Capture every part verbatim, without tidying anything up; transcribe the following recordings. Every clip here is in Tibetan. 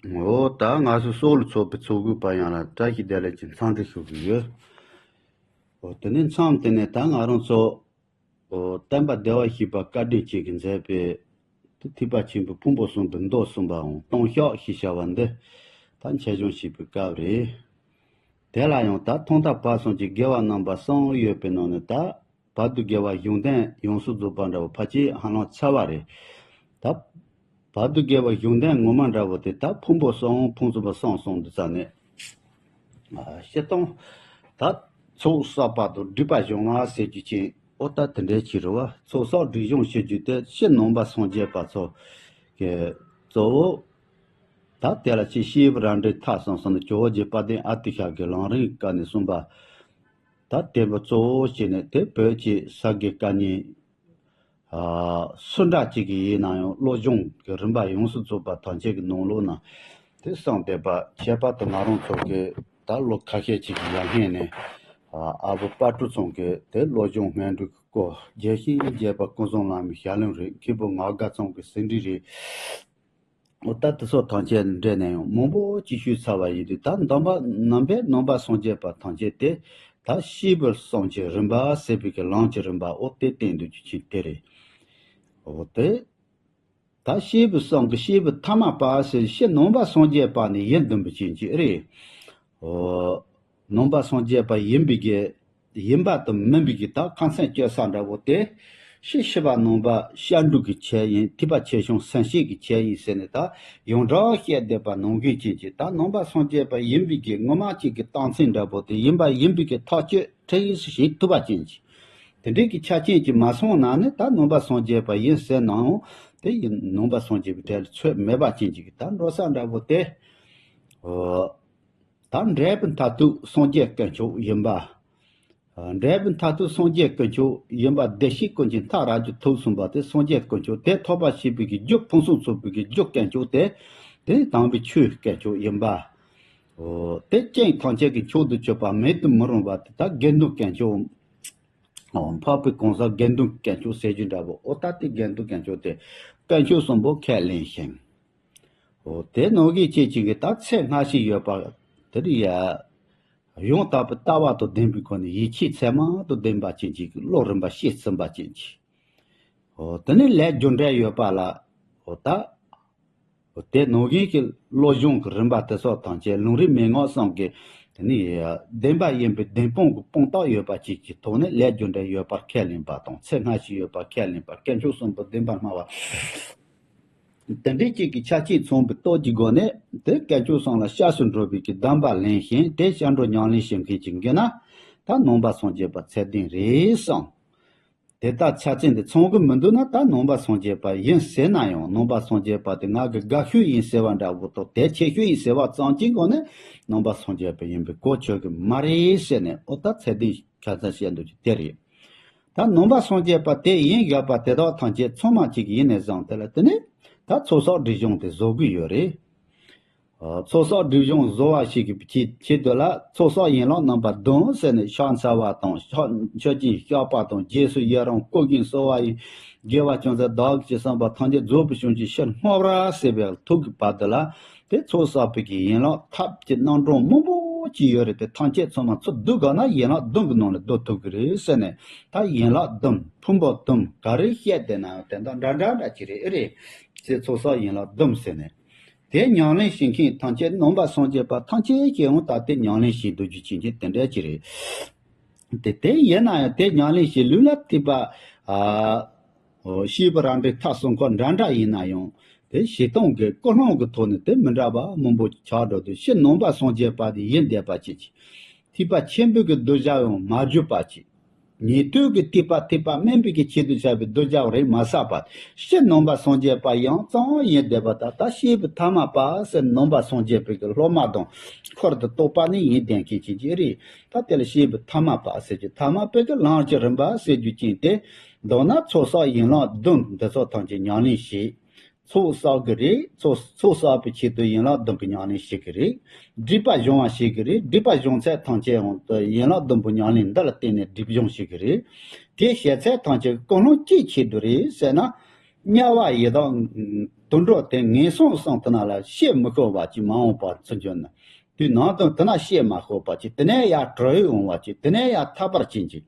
འོ་ད་ང་ཚོ་སོག་ལ་ཚོགས་པའི་ཚོགས་གུས་པ་ཡང་ལ་བཀྲ་ཤིས་བདེ་ལེགས་ཀྱི་འཚམས་འདྲི་ཞུ་གི་ཡོད། འོ་དེ་ནས་མཚམས་དེ་ནས་ད་ང་རང་ཚོ་འོ་བསྟན་པ་བདེ་བར་གཤེགས་པ་བཀའ་དྲིན་ཅན་གྱིས་མཛད་པའི་ཐེག་པ་ཆེན་པོའི་ཕུང་པོ་གསུམ་པའི་མདོ་གསུམ་པའམ་སྟོང་ཤོག་ཞེས་བྱ་བ་འདི་ད་འཆད་སྦྱོང་བྱེད་པའི་སྐབས་རེད། དེ་ལ་ཡང་ད་ཐོག་མཐའ་བར་གསུམ་གྱི་དགེ་བ་རྣམ་པ་གསུམ་ཡོད་པའི་ནང་ནས་ད་བར་དུ་དགེ་བ་གཞུང་དོན་ཡོངས་སུ་རྫོགས་པ་འདྲ་བོ་ཕལ་ཆེར་ཧ་ལམ་ཚར་བ་རེད། ད་བར་དུ་དགེ་བ་གཞུང་དོན་ངོ་མ་འདྲ་བོ་དེ་ད་ཕུང་པོ་གསུམ་ཕུང་གསུམ་པ་གསུམ་གསུམ་དུ་བརྩམས་ནས། ཨ་སྤྱིར་བཏང་ད་ཚོགས་བསགས་པ་དང་སྒྲིབ་པ་སྦྱང་བ་ཟེར་རྒྱུ་ཅན་ཨོ་ད་དེ་འདྲའི་ཕྱིར་རོ། ཚོགས་བསགས་སྒྲིབ་སྦྱོང་ཞུ་རྒྱུ་དེ་ཕྱི་ནང་པ་སངས་རྒྱས་པ་ཚོ་གི་གཙོ་བོ། ད་དེ་ལ་ཕྱི་སྐྱེས་བུ་རབ་འབྲིང་ཐ་གསུམ་གསུམ་ནི་ཇོ་བོ་རྗེ་དཔལ་ལྡན་ཨ་ཏི་ཤ་གི་ལམ་རིམ་བཀའ་ནས་གསུངས་པ། ད་དེ་པོ་གཙོ་བོ་བྱས་ནས་དེ་བོད་ཀྱི་ས་དགེ་བཀའ་རྙིང་ཨ་སུ་འདྲ་ཅིག་གི་ཡིན་ན་ཡང་བློ་སྦྱོང་གི་རིམ་པ་ཡོངས་སུ་རྫོགས་པ་ཐམས་ཅད་ཀྱི་ནང་ལོགས་ན་དེ་གསུངས་བསྡད་པ་ཁྱད་པར་དུ་ང་རང་ཚོ་གི་ད་ལོ་ཁ་ཤས་ཅིག་གི་ཡར་སྔོན་ནས་ཨ་ཨ་བུ་དཔལ་སྤྲུལ་ཚང་གི་དེ་བློ་སྦྱོང་སྔོན་འགྲོའི་སྐོར་རྒྱས་ཤིང་རྒྱས་པ་ཀུན་བཟང་བླ་མའི་ཞལ་ལུང་རེད། མཁན་པོ་ངག་དགའ་ཚང་གི་ཟིན་བྲིས་རེད། འོ་ད་དེ་ཚོ་ཐམས་ཅད་འདྲེས་ནས་ཡང་མང་པོ་ཅིག་ཞུས་ཚར་བ་ཡིན་དུས་ད་འདམ་པ་ནང་པའི་ནང་པ་སངས་རྒྱས་པ་ཐམས་ཅད་དེ་ད་སྐྱེས་བུ་གསུམ་གྱི་རིམ་པ་ཟེར་བའི་གི་ལམ་གྱི་རིམ་པ་འོ་དེ་བསྟན་འདུག་རྒྱུ་ཅན་དེ་རེད། འོ་དེ་ད་སྐྱེས་བུ་གསུམ་གི་སྐྱེས་བུ་ཐ་མ་པ་ཟེར་ཕྱི་ནང་པ་སངས་རྒྱས་པ་ནི་ཡིན་བདུན་པོ་ཅན་གྱི་རེད། འོ་ནང་པ་སངས་རྒྱས་པ་ཡིན་པའི་གི་ཡིན་པ་དང་མིན་པའི་གི་ད་ཁ་མཚོན་གཅོད་ས་འདྲ་བོ་དེ། ཕྱི་ཕྱི་པ་ནང་པ་སྐྱབས་འགྲོ་གི་ཆེད་ཡིན། ཐེག་པ་ཆེ་ཆུང་སེམས་བསྐྱེད་ཀྱི་ཆེད་ཡིན་ཟེར་ནས་ད་ཡོངས་གྲགས་བཤད་བསྡད་པ་ནང་བཞིན་ཅན་གྱི་ད་ནང་པ་སངས་རྒྱས་པ་ཡིན་པའི་གི་ངོ་མ་གཅིག་གི་རྟགས་མཚན་འདྲ་བོ་དེ་ཡིན་པ་ཡིན་པའི་གི་ཐག་གཅོད་ཁྲིམས་ཡིག་སུ་ཞིག་ཐུབ་པ་ཅན་གྱི་དེ་འདྲའི་གི་ཆ་རྐྱེན་གྱི་མ་སོང་ན་ནི་ད་ནང་པ་སངས་རྒྱས་པ་ཡིན་ཟེར་ནའང་དེ་ཡིན་ནང་པ་སངས་རྒྱས་པའི་གྲལ་ལ་ཚུད་མེད་པ་ཅན་གྱི་གི་ད་འགྲོ་ས་འདྲ་བོ་དེ། ཨོ། ད་འབྲས་བུ་མཐར་ཐུག་སངས་རྒྱས་དཀོན་མཆོག་ཡིན་པ། འབྲས་བུ་མཐར་ཐུག་སངས་རྒྱས་དཀོན་མཆོག་ཡིན་པ་བདེ་གཤེགས་ཀུན་གྱི་མཐའ་རབ་ཏུ་ཐུག་གསུངས་པ་དེ་སངས་རྒྱས་དཀོན་མཆོག་དེ་ཐོབ་པར་བྱེད་པའི་གི་རྒྱུ་ཕུན་སུམ་ཚོགས་པའི་གི་རྒྱུ་དཀོན་མཆོག་དེ། དེ་དམ་པའི་ཆོས་དཀོན་མཆོག་ཡིན་པ། འོ་དེ་རྐྱེན་ཐམས་ཅད་ཀྱི་མཆོག་ཏུ་གྱུར་པ་མེད་དུ་མི་རུང་བ་དེ་ད་དགེ་འདུན་དཀོན་མཆོག་འོ་འཕགས་པའི་གང་ཟག་དགེ་འདུན་དཀོན་མཆོག་ཟེར་རྒྱུ་འདྲ་བོ་འོ་ད་དེ་དགེ་འདུན་དཀོན་མཆོག་དེ་དཀོན་མཆོག་གསུམ་པོ་ཁས་ལེན་ཞིང་། འོ་དེ་ནང་བཞིན་བྱེད་ཅིང་གི་ད་ཚེ་སྔ་ཕྱི་ཡོད་པ་དེ་རེད་ཡ། ཡང་དག་པའི་ལྟ་བ་དང་ལྡན་པའི་སྒོ་ནས་ཡིད་ཆེས་ཚད་མ་དང་ལྡན་པ་ཅན་གྱི་བློ་རིམ་པ་བཤད་ཟིན་པ་ཅན་གྱི། འོ་དེ་ནས་ལས་རྒྱུ་འབྲས་ཡོད་པ་ལ། འོ་ད། འོ་དེ་ནང་བཞིན་གྱི་བློ་སྦྱོང་གི་རིམ་པ་དེ་སོགས་ཐམས་ཅད་ལུང་རིགས་མན་ངག་གསུམ་གྱི། དེ་ནས་བདེན་པ་ཡིན་པའི་བདེན་དཔང་གི་དཔང་རྟགས་ཡོད་པ་ཅིག་གི་ཐོག་ནས་ལས་རྒྱུ་འབྲས་ཡོད་པར་ཁས་ལེན་པ་དང་ཚེ་སྔ་ཕྱི་ཡོད་པར་ཁས་ལེན་པ་དཀོན་མཆོག་གསུམ་པོ་བདེན་པར་སྨྲ་བ། དེ་འདྲའི་གཅིག་གི་ཆ་རྐྱེན་ཚང་བའི་སྟོབས་ཀྱི་སྒོ་ནས་དེ་དཀོན་མཆོག་གསུམ་ལ་སྐྱབས་སུ་འགྲོ་བའི་གི་གདམས་པ་ལེན་ཞིང་དེ་སྐྱབས་འགྲོ་ཉམས་ལེན་བྱེད་མཁན་གྱི་གི་ན་ད་ནང་པ་སངས་རྒྱས་པ་ཚད་ལྡན་རེད་བསམ། དེ་ལྟར་ཆ་རྐྱེན་དེ་ཚང་གི་མི་འདུག་ན་ད་ནང་པ་སངས་རྒྱས་པ་ཡིན་ཟེར་ན་ཡང་ནང་པ་སངས་རྒྱས་པ་དེ་ང་གི་དགའ་ཤོས་ཡིན་ཟེར་བ་འདྲ་བོ་དང་དེ་ཆེ་ཤོས་ཡིན་ཟེར་བ་ཙམ་གྱི་སྒོ་ནས་ནང་པ་སངས་རྒྱས་པ་ཡིན་པའི་གོ་ཆོད་གི་མ་རེད་ཟེར་ནས་ཨོ་ད་ཚད་ལྡན་ཁ་ཚ་བཤད་འདུག་ཀྱི་དེ་རེད། ད་ནང་པ་སངས་རྒྱས་པ་དེ་ཡིན་བཞག་པ་དེ་དག་ཐམས་ཅད་ཚང་མ་གཅིག་ཡིན་ནས་བཟུང་དེ་ལ་དེ་ནས་ད་ཚོགས་བསགས་སྒྲིབ་སྦྱོང་དེ་བཟོ་དགོས་ཡོད་རེད། ཨ་ཚོགས་བསགས་སྒྲིབ་སྦྱོང་བཟོ་བ་ཞིག་གི་ཆེད་ཆེད་དུ་ལ་ཚོགས་བསགས་ཡན་ལག་རྣམ་པ་བདུན་ཟེར་ནས་ཕྱག་འཚལ་བ་དང་ཕྱག་མཆོད་ཅིང་བཤགས་པ་དང་རྗེས་སུ་ཡི་རང་བསྐུལ་ཞིང་གསོལ་བ་ཡི་དགེ་བ་ཅུང་ཟད་བདག་གིས་ཅི་བསམ་པ་ཐམས་ཅད་རྫོགས་པའི་ཕྱིར་ཞིང་ཕྱིར་བསྔོ་བར་ཟེར་བའི་ཐུགས་ཀྱི་བར་དུ་ལ། དེ་ཚོགས་བསགས་པའི་གི་ཡན་ལག་ཐབས་ཀྱི་རྣམ་གྲངས་མང་པོ་ཅིག་ཡོད་རེད་དེ་ཐམས་ཅད་ཚང་མ་ཚུར་བསྡུ་དགོས་ན་ཡན་ལག་བདུན་གྱི་ནང་ནས་བསྡུ་ཐུབ་ཀྱི་རེད་ཟེར་ནས་ད་ཡན་ལག་བདུན་ཕུང་པོ་བདུན་ག་རེ་བཤད་བསྡད་ན་ཡང་དེ་འདྲ་འདྲ་འདྲ་ཅིག་རེད་ཨེ་རེད། ཅེས་ཚོགས་བསགས་ཡན་ལག་བདུན་ཟེར་ནས། དེ་ཉམས་ལེན་བྱེད་མཁན་ཐམས་ཅད་ནང་པ་སངས་རྒྱས་པ་ཐམས་ཅད་ཀྱིས་ཡང་ད་དེ་ཉམས་ལེན་བྱེད་སྡོད་རྒྱུ་ཅན་གྱི་དེ་འདྲ་ཅིག་རེད། དེ་དེ་ཡིན་ན་ཡང་དེ་ཉམས་ལེན་བྱེད་ལུས་ལ་ཐེག་པ། ཨ། སྐྱེས་བུ་རབ་འབྲིང་ཐ་གསུམ་ཀ་འདྲ་འདྲ་ཡིན་ན་ཡང་དེ་བྱེད་སྟངས་ཀྱི་ཀུན་སློང་གི་ཐོག་ནས་དེ་མི་འདྲ་བ་མང་པོ་ཆགས་འགྲོ་དུས་ཕྱི་ནང་པ་སངས་རྒྱས་པ་དེ་ཡིན་བསྡད་པ་ཅིག་གིས་ཐེག་པ་ཆེན་པོའི་གི་གདུལ་བྱ་ཡང་མ་གྱུར་པ་ཅིག་ཉན་ཐོས་ཀྱི་ཐེག་པ་ཐེག་པ་དམན་པའི་གི་ཆེད་དུ་བྱ་བའི་གདུལ་བྱ་རེད་མ་བསགས་པ། ཕྱི་ནང་པ་སངས་རྒྱས་པ་ཡང་གཙང་ཡིན་བསྡད་པ་ད་ལྟ་སྐྱེས་བུ་ཐ་མ་པ་ཟེར་ནང་པ་སངས་རྒྱས་པའི་གི་སློབ་མ་དང་འཁོར་དུ་གཏོགས་པ་ནི་ཡིན་བསྡད་མཁན་ཅན་གྱི་རེད། ད་དེ་ལ་སྐྱེས་བུ་ཐ་མ་པ་ཟེར་གྱི་ཐ་མ་པའི་གི་ལམ་གྱི་རིམ་པ་ཟེར་རྒྱུ་ཅན་དེ། མདོར་ན་ཚོགས་བསགས་ཡན་ལག་བདུན་འདི་ཚོ་ཐམས་ཅད་ཉམས་ལེན་བྱེད། ཚོགས་བསགས་ཀྱི་རེད། ཚོགས་ཚོགས་བསགས་པའི་ཆེད་དུ་ཡན་ལག་བདུན་གྱི་ཉམས་ལེན་བྱེད་ཀྱི་རེད། སྒྲིབ་པ་སྦྱོང་བ་བྱེད་ཀྱི་རེད། སྒྲིབ་པ་སྦྱོང་ཚད་ཐམས་ཅད་ཡང་ཡན་ལག་བདུན་པོ་ཉམས་ལེན་འདི་ལ་བརྟེན་ནས་སྒྲིབ་སྦྱོང་བྱེད་ཀྱི་རེད། དེ་བྱེད་ཚད་ཐམས་ཅད་ཀུན་སློང་ཅིའི་ཆེད་དུ་རེད་ཟེར་ན། དམྱལ་བ་ཡི་དྭགས་དུད་འགྲོ་དེ་ངན་སོང་གསུམ་དེ་ན་ལ་སྐྱེ་མི་ཤོར་བ་ཅིག་མ་འོངས་པར་ཚུར་འབྱོན་ན། དུས་ནང་དུ་དེ་ན་སྐྱེ་མ་ཤོར་བ་ཅིག་དེ་ནས་ཡར་གྲོལ་འོང་བ་ཅིག་དེ་ནས་ཡར་ཐར་པར་ཕྱིན་ཅིག་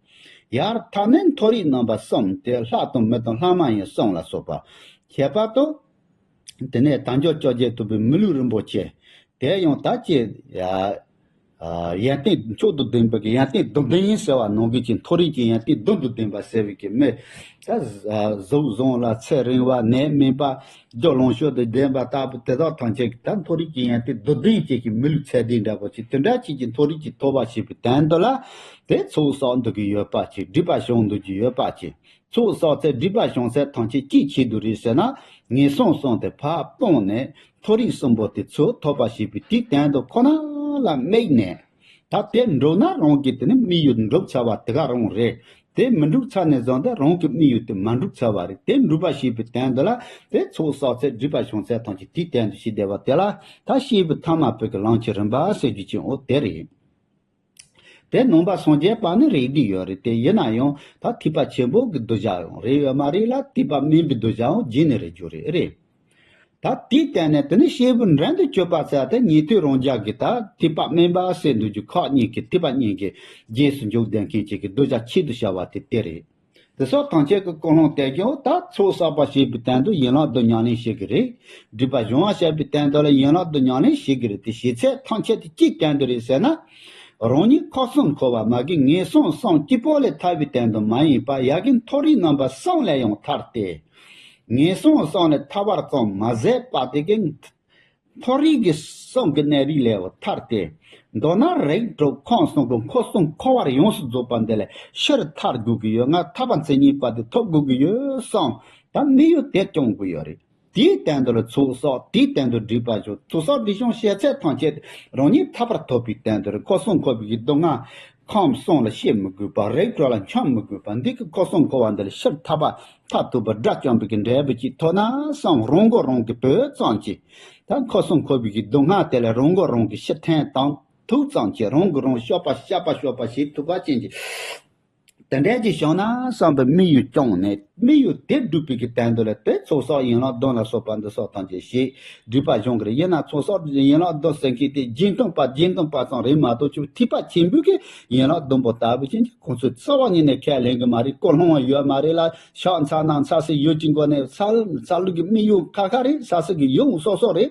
ཡར་ཐར་ནས་མཐོ་རིས་རྣམ་པ་གསུམ་དེ་ལྷ་དང་མི་དང་ལྷ་མ་ཡིན་གསུམ་ལ་སོགས་པ། ཁྱད་པར་དུ། དེ་ནས་དལ་འབྱོར་བཅོ་བརྒྱད་ཐུབ་པའི་མི་ལུས་རིན་པོ་ཆེ། དེ་ཡང་ད་ཅི། ཡ། ཡོན་ཏན་མཆོག་ཏུ་ལྡན་པའི་གི་ཡོན་ཏན་བདུན་ལྡན་ཡིན་ཟེར་བ་ནང་གི་ཅིག་མཐོ་རིས་ཀྱི་ཡོན་ཏན་བདུན་དུ་ལྡན་པ་ཟེར་བའི་གི་མི། ད་གཟུགས་བཟང་ལ་ཚེ་རིང་བ་ནད་མེད་པ། རྒྱུ་ལོངས་སྤྱོད་དུ་ལྡན་པ་ལྟ་བུ་དེ་དག་ཐམས་ཅད་ཀྱི་ད་མཐོ་རིས་ཀྱི་ཡོན་ཏན་བདུན་ལྡན་ཅིག་གི་མི་ལུས་ཚད་ལྡན་འདྲ་པོ་ཅིག་དེ་འདྲ་ཅིག་གི་མཐོ་རིས་ཀྱི་ཐོབ་པ་ཞེས་པའི་དོན་དུ་ལ། དེ་ཚོགས་བསགས་འདུག་གི་ཡོད་པ་ཅིག་སྒྲིབ་པ་སྦྱོང་འདུག་གི་ཡོད་པ་ཅིག་ཚོགས་བསགས་ཚེ་སྒྲིབ་པ་སྦྱོང་ཚད་ཐམས་ཅད་ཅིའི་ཆེད་དུ་རེད་ཟེར་ན། ངན་སོང་གསུམ་དེ་ཕར་སྤངས་ནས་མཐོ་རིས་གསུམ་པོ་དེ་ཚུར་ཐོབ་པ་ཞེས་པའི་དེའི་དོན་དུ་ཁོ་ན་ལ་དམིགས་ནས། ད་དེ་འགྲུབ་ན་རང་གི་དེ་ནི་དམིགས་ཡུལ་འགྲུབ་ཚར་བ་དེ་ག་རང་རེད། དེ་མི་འགྲུབ་ཚར་ནས་བཟུང་སྟེ་རང་གི་དམིགས་ཡུལ་དེ་མ་འགྲུབ་ཚར་བ་རེད། དེ་འགྲུབ་པ་ཞེས་པའི་དོན་དུ་ལ། དེ་ཚོགས་བསགས་ཚེ་སྒྲིབ་པ་སྦྱོང་ཚད་ཐམས་ཅད་དེའི་དོན་དུ་ཞིག་བསྡད་པ་དེ་ལ་ད་སྐྱེས་བུ་ཐ་མལ་པའི་གི་ལམ་གྱི་རིམ་པ་ཟེར་རྒྱུ་ཅན་འོ་དེ་རེད། དེ་ནང་པ་སངས་རྒྱས་པ་ནི་རེད་འདི་ཡོད་རེད། དེ་ཡིན་ན་ཡང་ད་ཐེག་པ་ཆེན་པོ་གི་གདུལ་བྱ་ཡང་རེད་ཡོད་མ་རེད་ལ། ཐེག་པ་དམན་པའི་གདུལ་བྱ་ཡང་རྗེས་ནས་རེད་རྒྱུ་རེད་རེད། ད་དེའི་སྟེང་ནས་དེ་ནི་སྐྱེས་བུ་འབྲིང་དུ་གྱུར་པ་ཟེར་ཏེ་ཉན་ཐོས་རང་རྒྱལ་གྱི་ད་ཐེག་པ་དམན་པ་ཟེར་འདུག་རྒྱུ་ཁག་གཉིས་ཀྱི་ཐེག་པ་གཉིས་ཀྱི་རྗེས་སུ་འཇུག་བསྡད་མཁན་ཅིག་གི་གདུལ་བྱ་ཆེད་དུ་བྱ་བ་དེ་དེ་རེད། དེ་སོགས་ཐམས་ཅད་ཀྱི་ཀུན་སློང་དེ་ཀྱང་ད་ཚོགས་བསགས་པ་ཞེས་པའི་དོན་དུ་ཡན་ལག་བདུན་ཉམས་ལེན་བྱེད་ཀྱི་རེད། སྒྲིབ་པ་སྦྱོང་བ་བྱེད་པའི་དོན་དུ་ལ་ཡན་ལག་བདུན་ཉམས་ལེན་བྱེད་ཀྱི་རེད། དེ་བྱེད་ཚད་ཐམས་ཅད་དེ་ཅིའི་དོན་དུ་རེད་ཟེར་ན། རང་ཉིད་ཁམས་གསུམ་འཁོར་བ་མ་གི་ངན་སོང་གསུམ་གཅིག་པོ་ལས་ཐར་བའི་དོན་དུ་མ་ཡིན་པར་ཡ་གི་མཐོ་རིས་རྣམ་པ་གསུམ་ལས་ཡང་ཐར་ཏེ། ངན་སོང་གསུམ་ལས་ཐར་བར་ཙམ་མ་ཟད་པ་དེ་གི་མཐོ་རིས་ཀྱི་གསུམ་གྱི་གནས་རིས་ལས་ཐར་ཏེ། མདོར་ན་རིགས་དྲུག་ཁམས་གསུམ་གྱི་འཁོར་གསུམ་འཁོར་བར་ཡོངས་སུ་རྫོགས་པ་འདི་ལས་ཕྱིར་ཐར་དགོས་ཀྱི་ཡོད། ང་ཐར་པ་མཚན་ཉིད་པ་དེ་ཐོབ་དགོས་ཀྱི་ཡོད་བསམ། ད་དམིགས་ཡུལ་དེ་སྐྱོང་དགོས་ཡོད་རེད། དེའི་སྟེང་དུ་ལ་ཚོགས་བསགས། དེའི་སྟེང་དུ་སྒྲིབ་པ་སྦྱོང་། ཚོགས་བསགས་སྒྲིབ་སྦྱོང་བྱེད་ཚད་ཐམས་ཅད་རང་ཉིད་ཐར་པར་ཐོབ་པའི་སྟེང་དུ་ལ་འཁོར་གསུམ་འཁོར་བའི་སྡུག་བསྔལ། ཁམས་གསུམ་ལ་སྐྱེ་མི་དགོས་པ། རིགས་དྲུག་ལ་འཁྱམས་མི་དགོས་པ། འདི་གི་འཁོར་གསུམ་འཁོར་བ་འདི་ལ་ཕྱིར་ཐར་པ་མཐར་ཐུག་པ་དགྲ་བཅོམ་པའི་གི་འབྲས་བུ་ཅིག་ཐོབ་ན་བསམ། རང་མགོ་རང་གིས་བོས་ཙམ་གྱིས། ད་འཁོར་གསུམ་འཁོར་བའི་གི་སྡུག་བསྔལ་དེ་ལས་རང་མགོ་རང་གིས་ཕྱིར་འཐེན་བཏང་ཐུབ་ཙམ་གྱིས། རང་གིས་རང་སྐྱོབ་པ་སྐྱོབ་པ་སྐྱོབ་པ་བྱེད་ཐུབ་པ་ཅན་གྱི། དེ་འདྲ་ཅིག་བྱུང་ན་བསམ་པའི་དམིགས་ཡུལ་བསྐྱངས་ནས། དམིགས་ཡུལ་དེ་འགྲུབ་པའི་གི་དོན་དུ་ལ་དེ་ཚོགས་བསགས་ཡན་ལག་བདུན་ལ་སོགས་པ་འདི་སོགས་ཐམས་ཅད་བྱེད། སྒྲིབ་པ་སྦྱོང་གི་རེད། ཡིན་ན་ཚོགས་བསགས་ཡན་ལག་བདུན་ཟེར་མཁན་དེ་རྗེས་མཐུན་པ་རྗེས་མཐུན་པ་ཙམ་རེད་མ་གཏོགས། ཅིག་ཐེག་པ་ཆེན་པོའི་གི་ཡན་ལག་བདུན་པོ་ལྟ་བུ་ཅན་གྱི་ཁོང་ཚོས་རྩ་བ་ཉིད་ནས་ཁས་ལེན་གི་མ་རེད། ཀུན་སློང་བ་ཡོད་མ་རེད་ལ། ཕྱག་འཚལ་ན་འཚལ་སའི་ཡུལ་གྱི་སྒོ་ནས་འཚལ་འཚལ་ལུགས་ཀྱི་དམིགས་ཡུལ་ཁ་ཁ་རེད། འཚལ་སའི་གི་ཡུལ་སོ་སོ་རེད།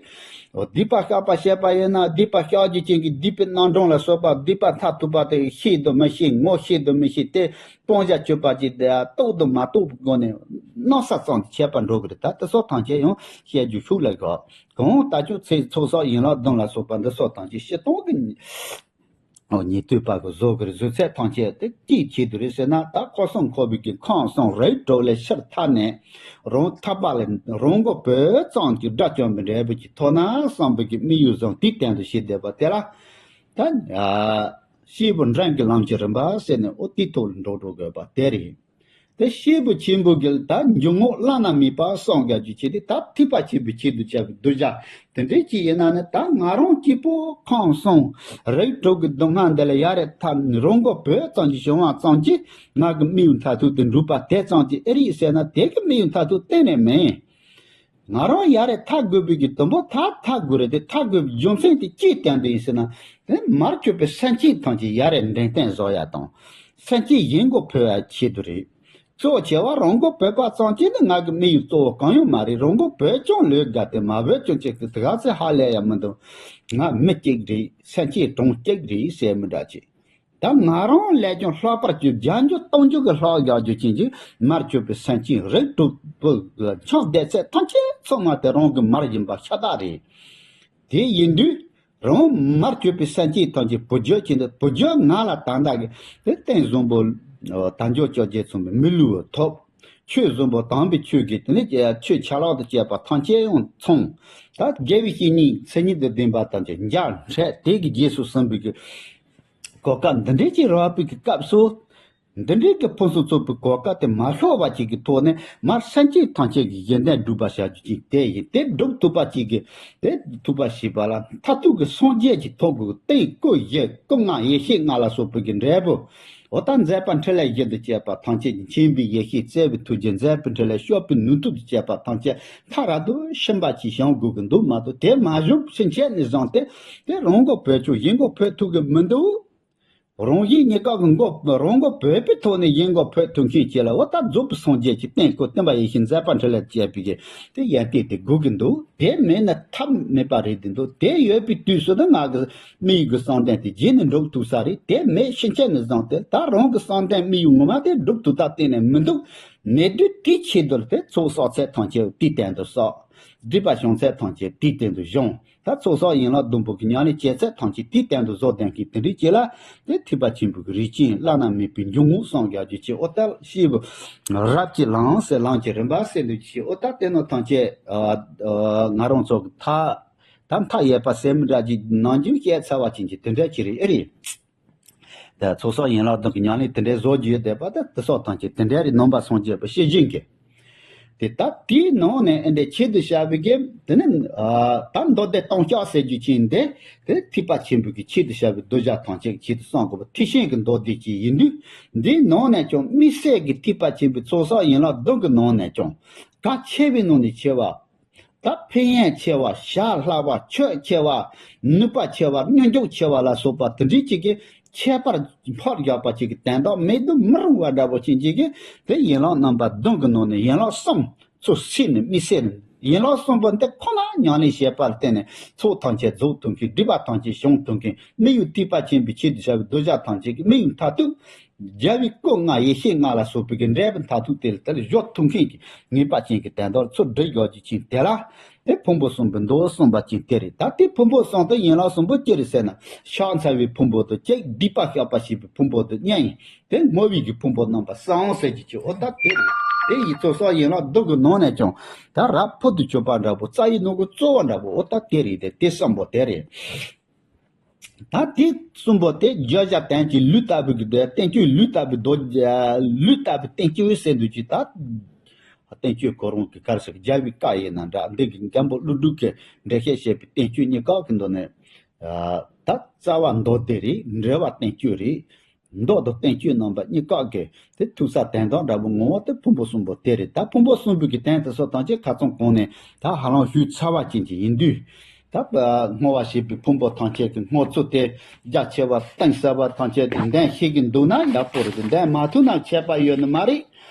འོ་སྡིག་པ་བཤགས་པ་བྱེད་པ་ཡིན་ན། སྡིག་པ་བཤགས་རྒྱུ་ཅན་གྱི་སྡིག་པའི་རྣམ་གྲངས་ལ་སོགས་པ། སྡིག་པ་མཐར་ཐུག་པ་དེ་ཤེས་དང་མི་ཤེས། ངོ་ཤེས་དང་མི་ཤེས། དེ་སྤང་བྱ་སྤྱོད་པ་ཅིག་དེ་རྟོགས་དང་མ་རྟོགས་པའི་སྒོ་ནས་སྣང་ས་ཙམ་དུ་བྱེད་པར་འགྲོ་གི་རེད། ད་དེ་སོགས་ཐམས་ཅད་ཡང་བཤད་རྒྱུ་ཤུགས་ལས་བཞག་གང་ལྟར་ཅིག་ཚེ་ཚོགས་བསགས་ཡན་ལག་བདུན་ལ་སོགས་པ་འདི་སོགས་ཐམས་ཅད་སྤྱིར་བཏང་གི། འོ་ཉན་ཐོས་པ་གི་བཟོ་གི་རེད། བཟོ་ཚད་ཐམས་ཅད་དེ་ཅིའི་ཆེད་དུ་རེད་ཟེར་ན། ད་འཁོར་གསུམ་འཁོར་བའི་གི་ཁམས་གསུམ་རིགས་དྲུག་ལས་ཕྱིར་ཐར་ནས། རང་ཐར་པ་ལ་རང་མགོ་བོས་ཙམ་གྱིས་དགྲ་བཅོམ་པའི་འབྲས་བུ་ཅིག་ཐོབ་ན་བསམ་པའི་གི་དམིགས་ཡུལ་བཟུང་། དེའི་སྟེང་དུ་བྱེད་བསྡད་པ་དེ་ལ། ད་ཨ་སྐྱེས་བུ་འབྲིང་གི་ལམ་གྱི་རིམ་པ་ཟེར་ནས་འོ་དེའི་ཐོག་ལ་འགྲོ་འགྲོ་དགོས་པ་དེ་རེད། དེ་སྐྱེས་བུ་ཆེན་པོ་གི་ད་འཇུག་ངོགས་བླ་ན་མེད་པ་གསུམ་གྱི་རྒྱུ་ཆེ་སྟེ། ད་ཐེག་པ་ཆེན་པོའི་ཆེད་དུ་བྱ་བའི་གདུལ་བྱ་དེ་འདྲའི་ཅིག་ཡིན་ན་ནི། ད་ང་རང་གཅིག་པོ་ཁམས་གསུམ་རིགས་དྲུག་གི་སྡུག་བསྔལ་འདི་ལ་ཡ་རེ་ཐར། རང་མགོ་བོས་ཙམ་གྱིས་བྱུང་བ་ཙམ་གྱིས་ང་གི་དམིགས་ཡུལ་མཐར་ཐུག་དེ་འགྲུབ་པ་དེ་ཙམ་གྱིས་ཨེ་རེད་ཟེར་ན། དེ་གི་དམིགས་ཡུལ་མཐར་ཐུག་གཏན་ནས་མིན། ང་རང་ཡ་རེ་ཐར་དགོས་པའི་གི་དུམ་བུ་ད་ཐར་དགོས་རེད། དེ་ཐར་དགོས་པའི་རྒྱུ་མཚན་དེ་ཅིའི་སྟེང་དུ་ཡིན་ཟེར་ན། དེ་མར་གྱུར་པའི་སེམས་ཅན་ཐམས་ཅད་ཡ་རེ་འགྲན་སྟངས་བཟོ་ཡ་དང་། སེམས་ཅན་ཡིད་མགོ་འཕེལ་བའི་ཆེད་དུ་རེད། གཙོ་ཆེ་བ་རང་མགོ་བོས་པ་ཙམ་གྱིས་ནི་ང་གི་དམིགས་ཡུལ་གཙོ་བོ་གང་ཡང་མ་རེད། རང་མགོ་བོས་ཀྱང་ལོས་དགའ་སྟེ། མ་བོས་ཀྱང་ཅིག་ཏུ་དེ་ག་ཚོད་ཧ་ལས་ཡ་མི་འདུག་ང་མི་གཅིག་རེད། སེམས་ཅན་གྲངས་གཅིག་རེད་ཟེར་མི་འདྲ་ཅིག་ད་ང་རང་ལས་ཀྱང་ལྷག་པར་གྱི་བརྒྱ་འགྱུར་སྟོང་འགྱུར་གྱི་ལྷག་རྒྱག་རྒྱུ་ཅན་གྱི་མར་གྱུར་པའི་སེམས་ཅན་རིགས་དྲུག་པོ་ལ་ཆགས་བསྡད་ཚད་ཐམས་ཅད་ཚང་མ་དེ་རང་གི་མར་ཡིན་པ་ཤ་སྟག་རེད། དེ་ཡིན་དུས་རང་མར་གྱུར་པའི་སེམས་ཅན་ཐམས་ཅད་བུ་རྒྱུད་ཅན་དུ། བུ་རྒྱུད་ང་ལ་ད་ལྟ་གི་དེ་རྟེན་བཟང་པོ་དལ་འབྱོར་བཅོ་བརྒྱད་མཚུངས་པའི་མི་ལུས་པོ་ཐོབ། ཆོས་བཟང་པོ་དམ་པའི་ཆོས་ཀྱི་དེ་ནས་ཆོས་ཆ་ལག་ཏུ་བཅས་པ་ཐམས་ཅད་ཡང་ཚང་། ད་དགེ་བའི་བཤེས་གཉེན་མཚན་ཉིད་དུ་ལྡན་པ་ཐམས་ཅད་མཇལ་འཕྲད། དེ་གི་རྗེས་སུ་ཟིན་པའི་གི་གོ་སྐབས་འདི་འདྲའི་ཅིག་རག་པའི་གི་སྐབས་སུ། འདི་འདྲའི་གི་ཕུན་སུམ་ཚོགས་པའི་གོ་སྐབས་དེ་མ་ལྷོད་པ་ཅིག་གི་ཐོག་ནས་མར་སེམས་ཅན་ཐམས་ཅད་ཀྱི་ཡོན་ཏན་སྒྲུབ་པར་བྱ་རྒྱུ་ཅིག་དེ་ཡིན། དེ་སྒྲུབ་ཐུབ་པ་ཅིག་གི་དེ་ཐུབ་པ་བྱེད་པ་ལ་མཐར་ཐུག་གི་སངས་རྒྱས་ཀྱི་ཐོབ་དགོས། ཏིང་སྐུ་ཡི་སྐུ་ལྔ་ཡེ་ཤེས་ལྔ་ལ་སོགས་པའི་གི་འབྲས་བུ། འོ་ད་མཛད་པ་འཕྲིན་ལས་བཞི་དང་བཅས་པ་ཐམས་ཅད་ཀྱི་མཁྱེན་པའི་ཡེ་ཤེས་བརྩེ་བའི་ཐུགས་རྗེ་མཛད་པའི་འཕྲིན་ལས་སྤྱོད་པའི་ནུས་སྟོབས་དང་བཅས་པ་ཐམས་ཅད་མཐའ་རབ་ཏུ་ཕྱིན་པ་ཅིག་བྱུང་དགོས་ཀྱི་འདུག་མ་གཏོགས། དེ་མ་བྱུང་ཕྱིན་ཆད་ནས་བཟུང་སྟེ་དེ་རང་མགོ་བོས་ཆོག་གཞན་མགོ་བོས་ཐུབ་ཀྱི་མི་འདུག་རང་བཞིན་གཉིས་ཀ་གི་མགོ་རང་མགོ་བོས་པའི་ཐོག་ནས་གཞན་མགོ་བོས་ཐུབ་མཁན་ཅིག་ལ་འོ་ད་རྫོགས་པའི་སངས་རྒྱས་ཀྱི་བསྟན་སྐུ་སྟོན་པ་ཡེ་ཤེས་མཛད་པ་འཕྲིན་ལས་བཅས་པའི་གི་དེ་ཡོན་ཏན་དེ་དགོས་ཀྱི་འདུག་དེ་མེད་ན་ཐབས་མེད་པ་རེད་དེ་འདུག་དེ་ཡོད་པའི་དུས་སུ་ནི་ང་གི་དམིགས་ཡུལ་གྱི་བསམ་གཏན་དེ་རྗེས་ནས་འགྲུབ་ཐུབ་ས་རེད། དེ་མེད་ཕྱིན་ཆད་ནས་བཟུང་སྟེ་ད་རང་གི་བསམ་གཏན་དམིགས་ཡུལ་ངོ་མ་དེ་འགྲུབ་ཐུབ་ཐབས་གཏན་ནས་མི་འདུག་མེད་དུས་དེའི་ཆེད་དུ་དེ་ཚོགས་བསགས་ཚད་ཐམས་ཅད་དེའི་སྟེང་དུ་བསགས། སྒྲིབ་པ་བྱང་ཚད་ཐམས་ཅད་དེའི་སྟེང་དུ་སྦྱོང་། ད་ཚོགས་བསགས་ཡན་ལག་བདུན་པོ་གི་ཉམས་ལེན་བྱེད་ཚད་ཐམས་ཅད་དེའི་སྟེང་དུ་བཟོ་ལྡན་མཁན་དེ་འདྲའི་ཅིག་ལ་དེ་ཐེག་པ་ཆེན་པོའི་གི་རིགས་ཅན་བླ་ན་མེད་པའི་འཇུག་ངོགས་སངས་རྒྱས་ཀྱི་ཆེད། འོ་ད་ཤེས་བུ་རབ་ཀྱི་ལམ་ཟེར་ལམ་གྱི་རིམ་པ་ཟེར་འདུག་ཅེས། འོ་ད་དེ་ནོ་ཐམས་ཅད་ཨ་ཨ་ང་རང་ཚོ་གི་མཐའ་ད་མཐའ་ཡས་པ་ཟེར་མི་འདྲ་ཅིག་ནང་རྒྱུན་བཤད་ཚར་བ་ཅན་གྱི་དེ་འདྲ་ཅིག་རེད། ཨེ་རེད། ད་ཚོགས་བསགས་ཡན་ལག་བདུན་གྱི་ཉམས་ལེན་དེ་འདྲའི་བཟོ་རྒྱུ་ཡོད་བསྡད་པ་ད་དེ་སོགས་ཐམས་ཅད་དེ་འདྲའི་རིགས་ནང་པ་སངས་རྒྱས་པ་ཤེས་བཞིན་གྱི། དེ་ད་དེའི་ནང་ནས་ཨེ་འདྲའི་ཆེད་དུ་བྱ་བའི་གེ་དེ་ནི་ཨ་ད་མདོ་སྡེ་སྟོང་རྐྱང་ཟེར་རྒྱུ་ཅན་འདི་དེ་ཐེག་པ་ཆེན་པོའི་གི་ཆེད་དུ་བྱ་བའི་གདུལ་བྱ་ཐམས་ཅད་ཀྱི་ཆེད་དུ་བསམ་དགོས་པ་ཐེག་ཆེན་གྱི་མདོ་སྡེ་ཅིག་ཡིན་དུས། འདིའི་ནང་ནས་ཀྱང་དམིགས་བསལ་གྱི་ཐེག་པ་ཆེན་པོའི་ཚོགས་བསགས་ཡན་ལག་བདུན་གྱི་ནང་ནས་ཀྱང་གལ་ཆེ་བའི་ནང་ནས་ཆེ་བ། ད་ཕན་ཡོན་ཆེ་བ། བྱ་སླ་བ། ཆོད་ཆེ་བ། ནུས་པ་ཆེ་བ། སྙོམས་འཇུག་ཆེ་བ་ལ་སོགས་པ་དེ་འདྲའི་ཅིག་གི་ཁྱད་པར་འཕགས་བཞག་པ་ཅིག་གི་དོན་དག་མེད་དུ་མི་རུང་བ་འདྲ་པོ་ཅིག་ཅིག་གི་དེ་ཡན་ལག་རྣམ་པ་བདུན་གྱི་ནང་ནས་ཡན་ལག་གསུམ་ཚུར་བསྲེས་ནས་དམིགས་བསལ་ནས་ཡན་ལག་གསུམ་པོ་འདི་ཁོ་ན་ཉམས་ལེན་བྱེད་པ་ལ་བརྟེན་ནས་ཚོགས་ཐམས་ཅད་རྫོགས་ཐུབ་མཁན། སྒྲིབ་པ་ཐམས་ཅད་བྱང་ཐུབ་མཁན། དམིགས་ཡུལ་ཐེག་པ་ཆེན་པོའི་ཆེད་དུ་བྱ་བའི་གདུལ་བྱ་ཐམས་ཅད་ཀྱི་དམིགས་ཡུལ་མཐར་ཐུག་རྒྱལ་བའི་སྐུ་ལྔ་ཡེ་ཤེས་ལྔ་ལ་སོགས་པའི་གི་འབྲས་བུ་མཐར་ཐུག་དེ་ལ་དེ་ལ་འཇོག་ཐུབ་མཁན་གྱི་ངེས་པ་ཅན་གྱི་དོན་དག་ཚུར་སྒྲུབ་ཡག་གི་ཅིག་དེ་ལ་དེ་ཕུང་པོ་གསུམ་པོའི་མདོ་གསུངས་པ་ཅིག་དེ་རེད། ད་དེ་ཕུང་པོ་གསུམ་དེ་ཡན་ལག་གསུམ་པོ་ཅི་རེད་ཟེར་ན། ཕྱག་འཚལ་བའི་ཕུང་པོ་དང་གཅིག་སྡིག་པ་བཤགས་པ་ཞེས་པའི་ཕུང་པོ་དེ་གཉིས་ཡིན། དེ་བསྔོ་བའི་གི་ཕུང་པོ་རྣམ་པ་གསུམ་ཟེར་གྱི་ཅིག་འོ་ད་དེ་རེད། དེ་ཡི་ཚོགས་བསགས་ཡན་ལག་བདུན་གྱི་ནང་ནས་ཀྱང་ད་རབ་ཕུལ་དུ་གྱུར་པ་འདྲ་པོ། རྩ་བའི་ནང་གི་གཙོ་བོ་འདྲ་པོ། འོ་ད་དེ་རེད། དེ་དེ་གསུམ་པོ་དེ་རེད། ད་དེ་གསུམ་པོ་དེ་བརྗོད་བྱ་དོན་གྱི་ལུས་ལྟ་བུའི་གི་བསྟན་བཅོས། ལུས་ལྟ་བུའི་མདོ། ལུས་ལྟ་བུའི་བསྟན་བཅོས་ཟེར་འདུག་ཅིག་ད་བསྟན་བཅོས་ཁོ་རང་གི་གར་ཞིག་རྒྱལ་བའི་བཀའ་ཡིན་ན་འདྲ། འདི་གི་མགོན་པོ་ཀླུ་སྒྲུབ་ཀྱིས་འགྲེལ་བཤད་བྱས་པའི་བསྟན་བཅོས་གཉིས་ཀ་གི་མདོ་ནས། ད་རྩ་བ་མདོ་སྡེ་རེད། འགྲེལ་བ་བསྟན་བཅོས་རེད། མདོ་དང་བསྟན་བཅོས་རྣམ་པ་གཉིས་ཀ་གི་དེ་ཐུག་ས་དོན་དག་འདྲ་པོ་ངོ་བོ་དེ་ཕུང་པོ་གསུམ་པོ་དེ་རེད། ད་ཕུང་པོ་གསུམ་པོའི་གི་དོན་དེ་ཚོ་ཐམས་ཅད་ཁ་ཚང་གོང་ནས་ད་ཧ་ལམ་ཞུས་ཚར་བ་ཅན་གྱི་ཡིན་དུས། ད་བསྔོ་བ་ཞེས་པའི་ཕུང་པོ་ཐམས་ཅད་ཀྱི་བསྔོ་ཚུལ་དེ་རྒྱ་ཆེ་བ་གཏིང་ཟབ་པ་ཐམས་ཅད་དེ་འདོན་ཤེས་ཀྱི་འདུག་ན་ཡག་པོ་རེད། འདོན་མ་ཐུབ་ན་ཁྱད་པར་ཡོད་ནི་མ་རེད།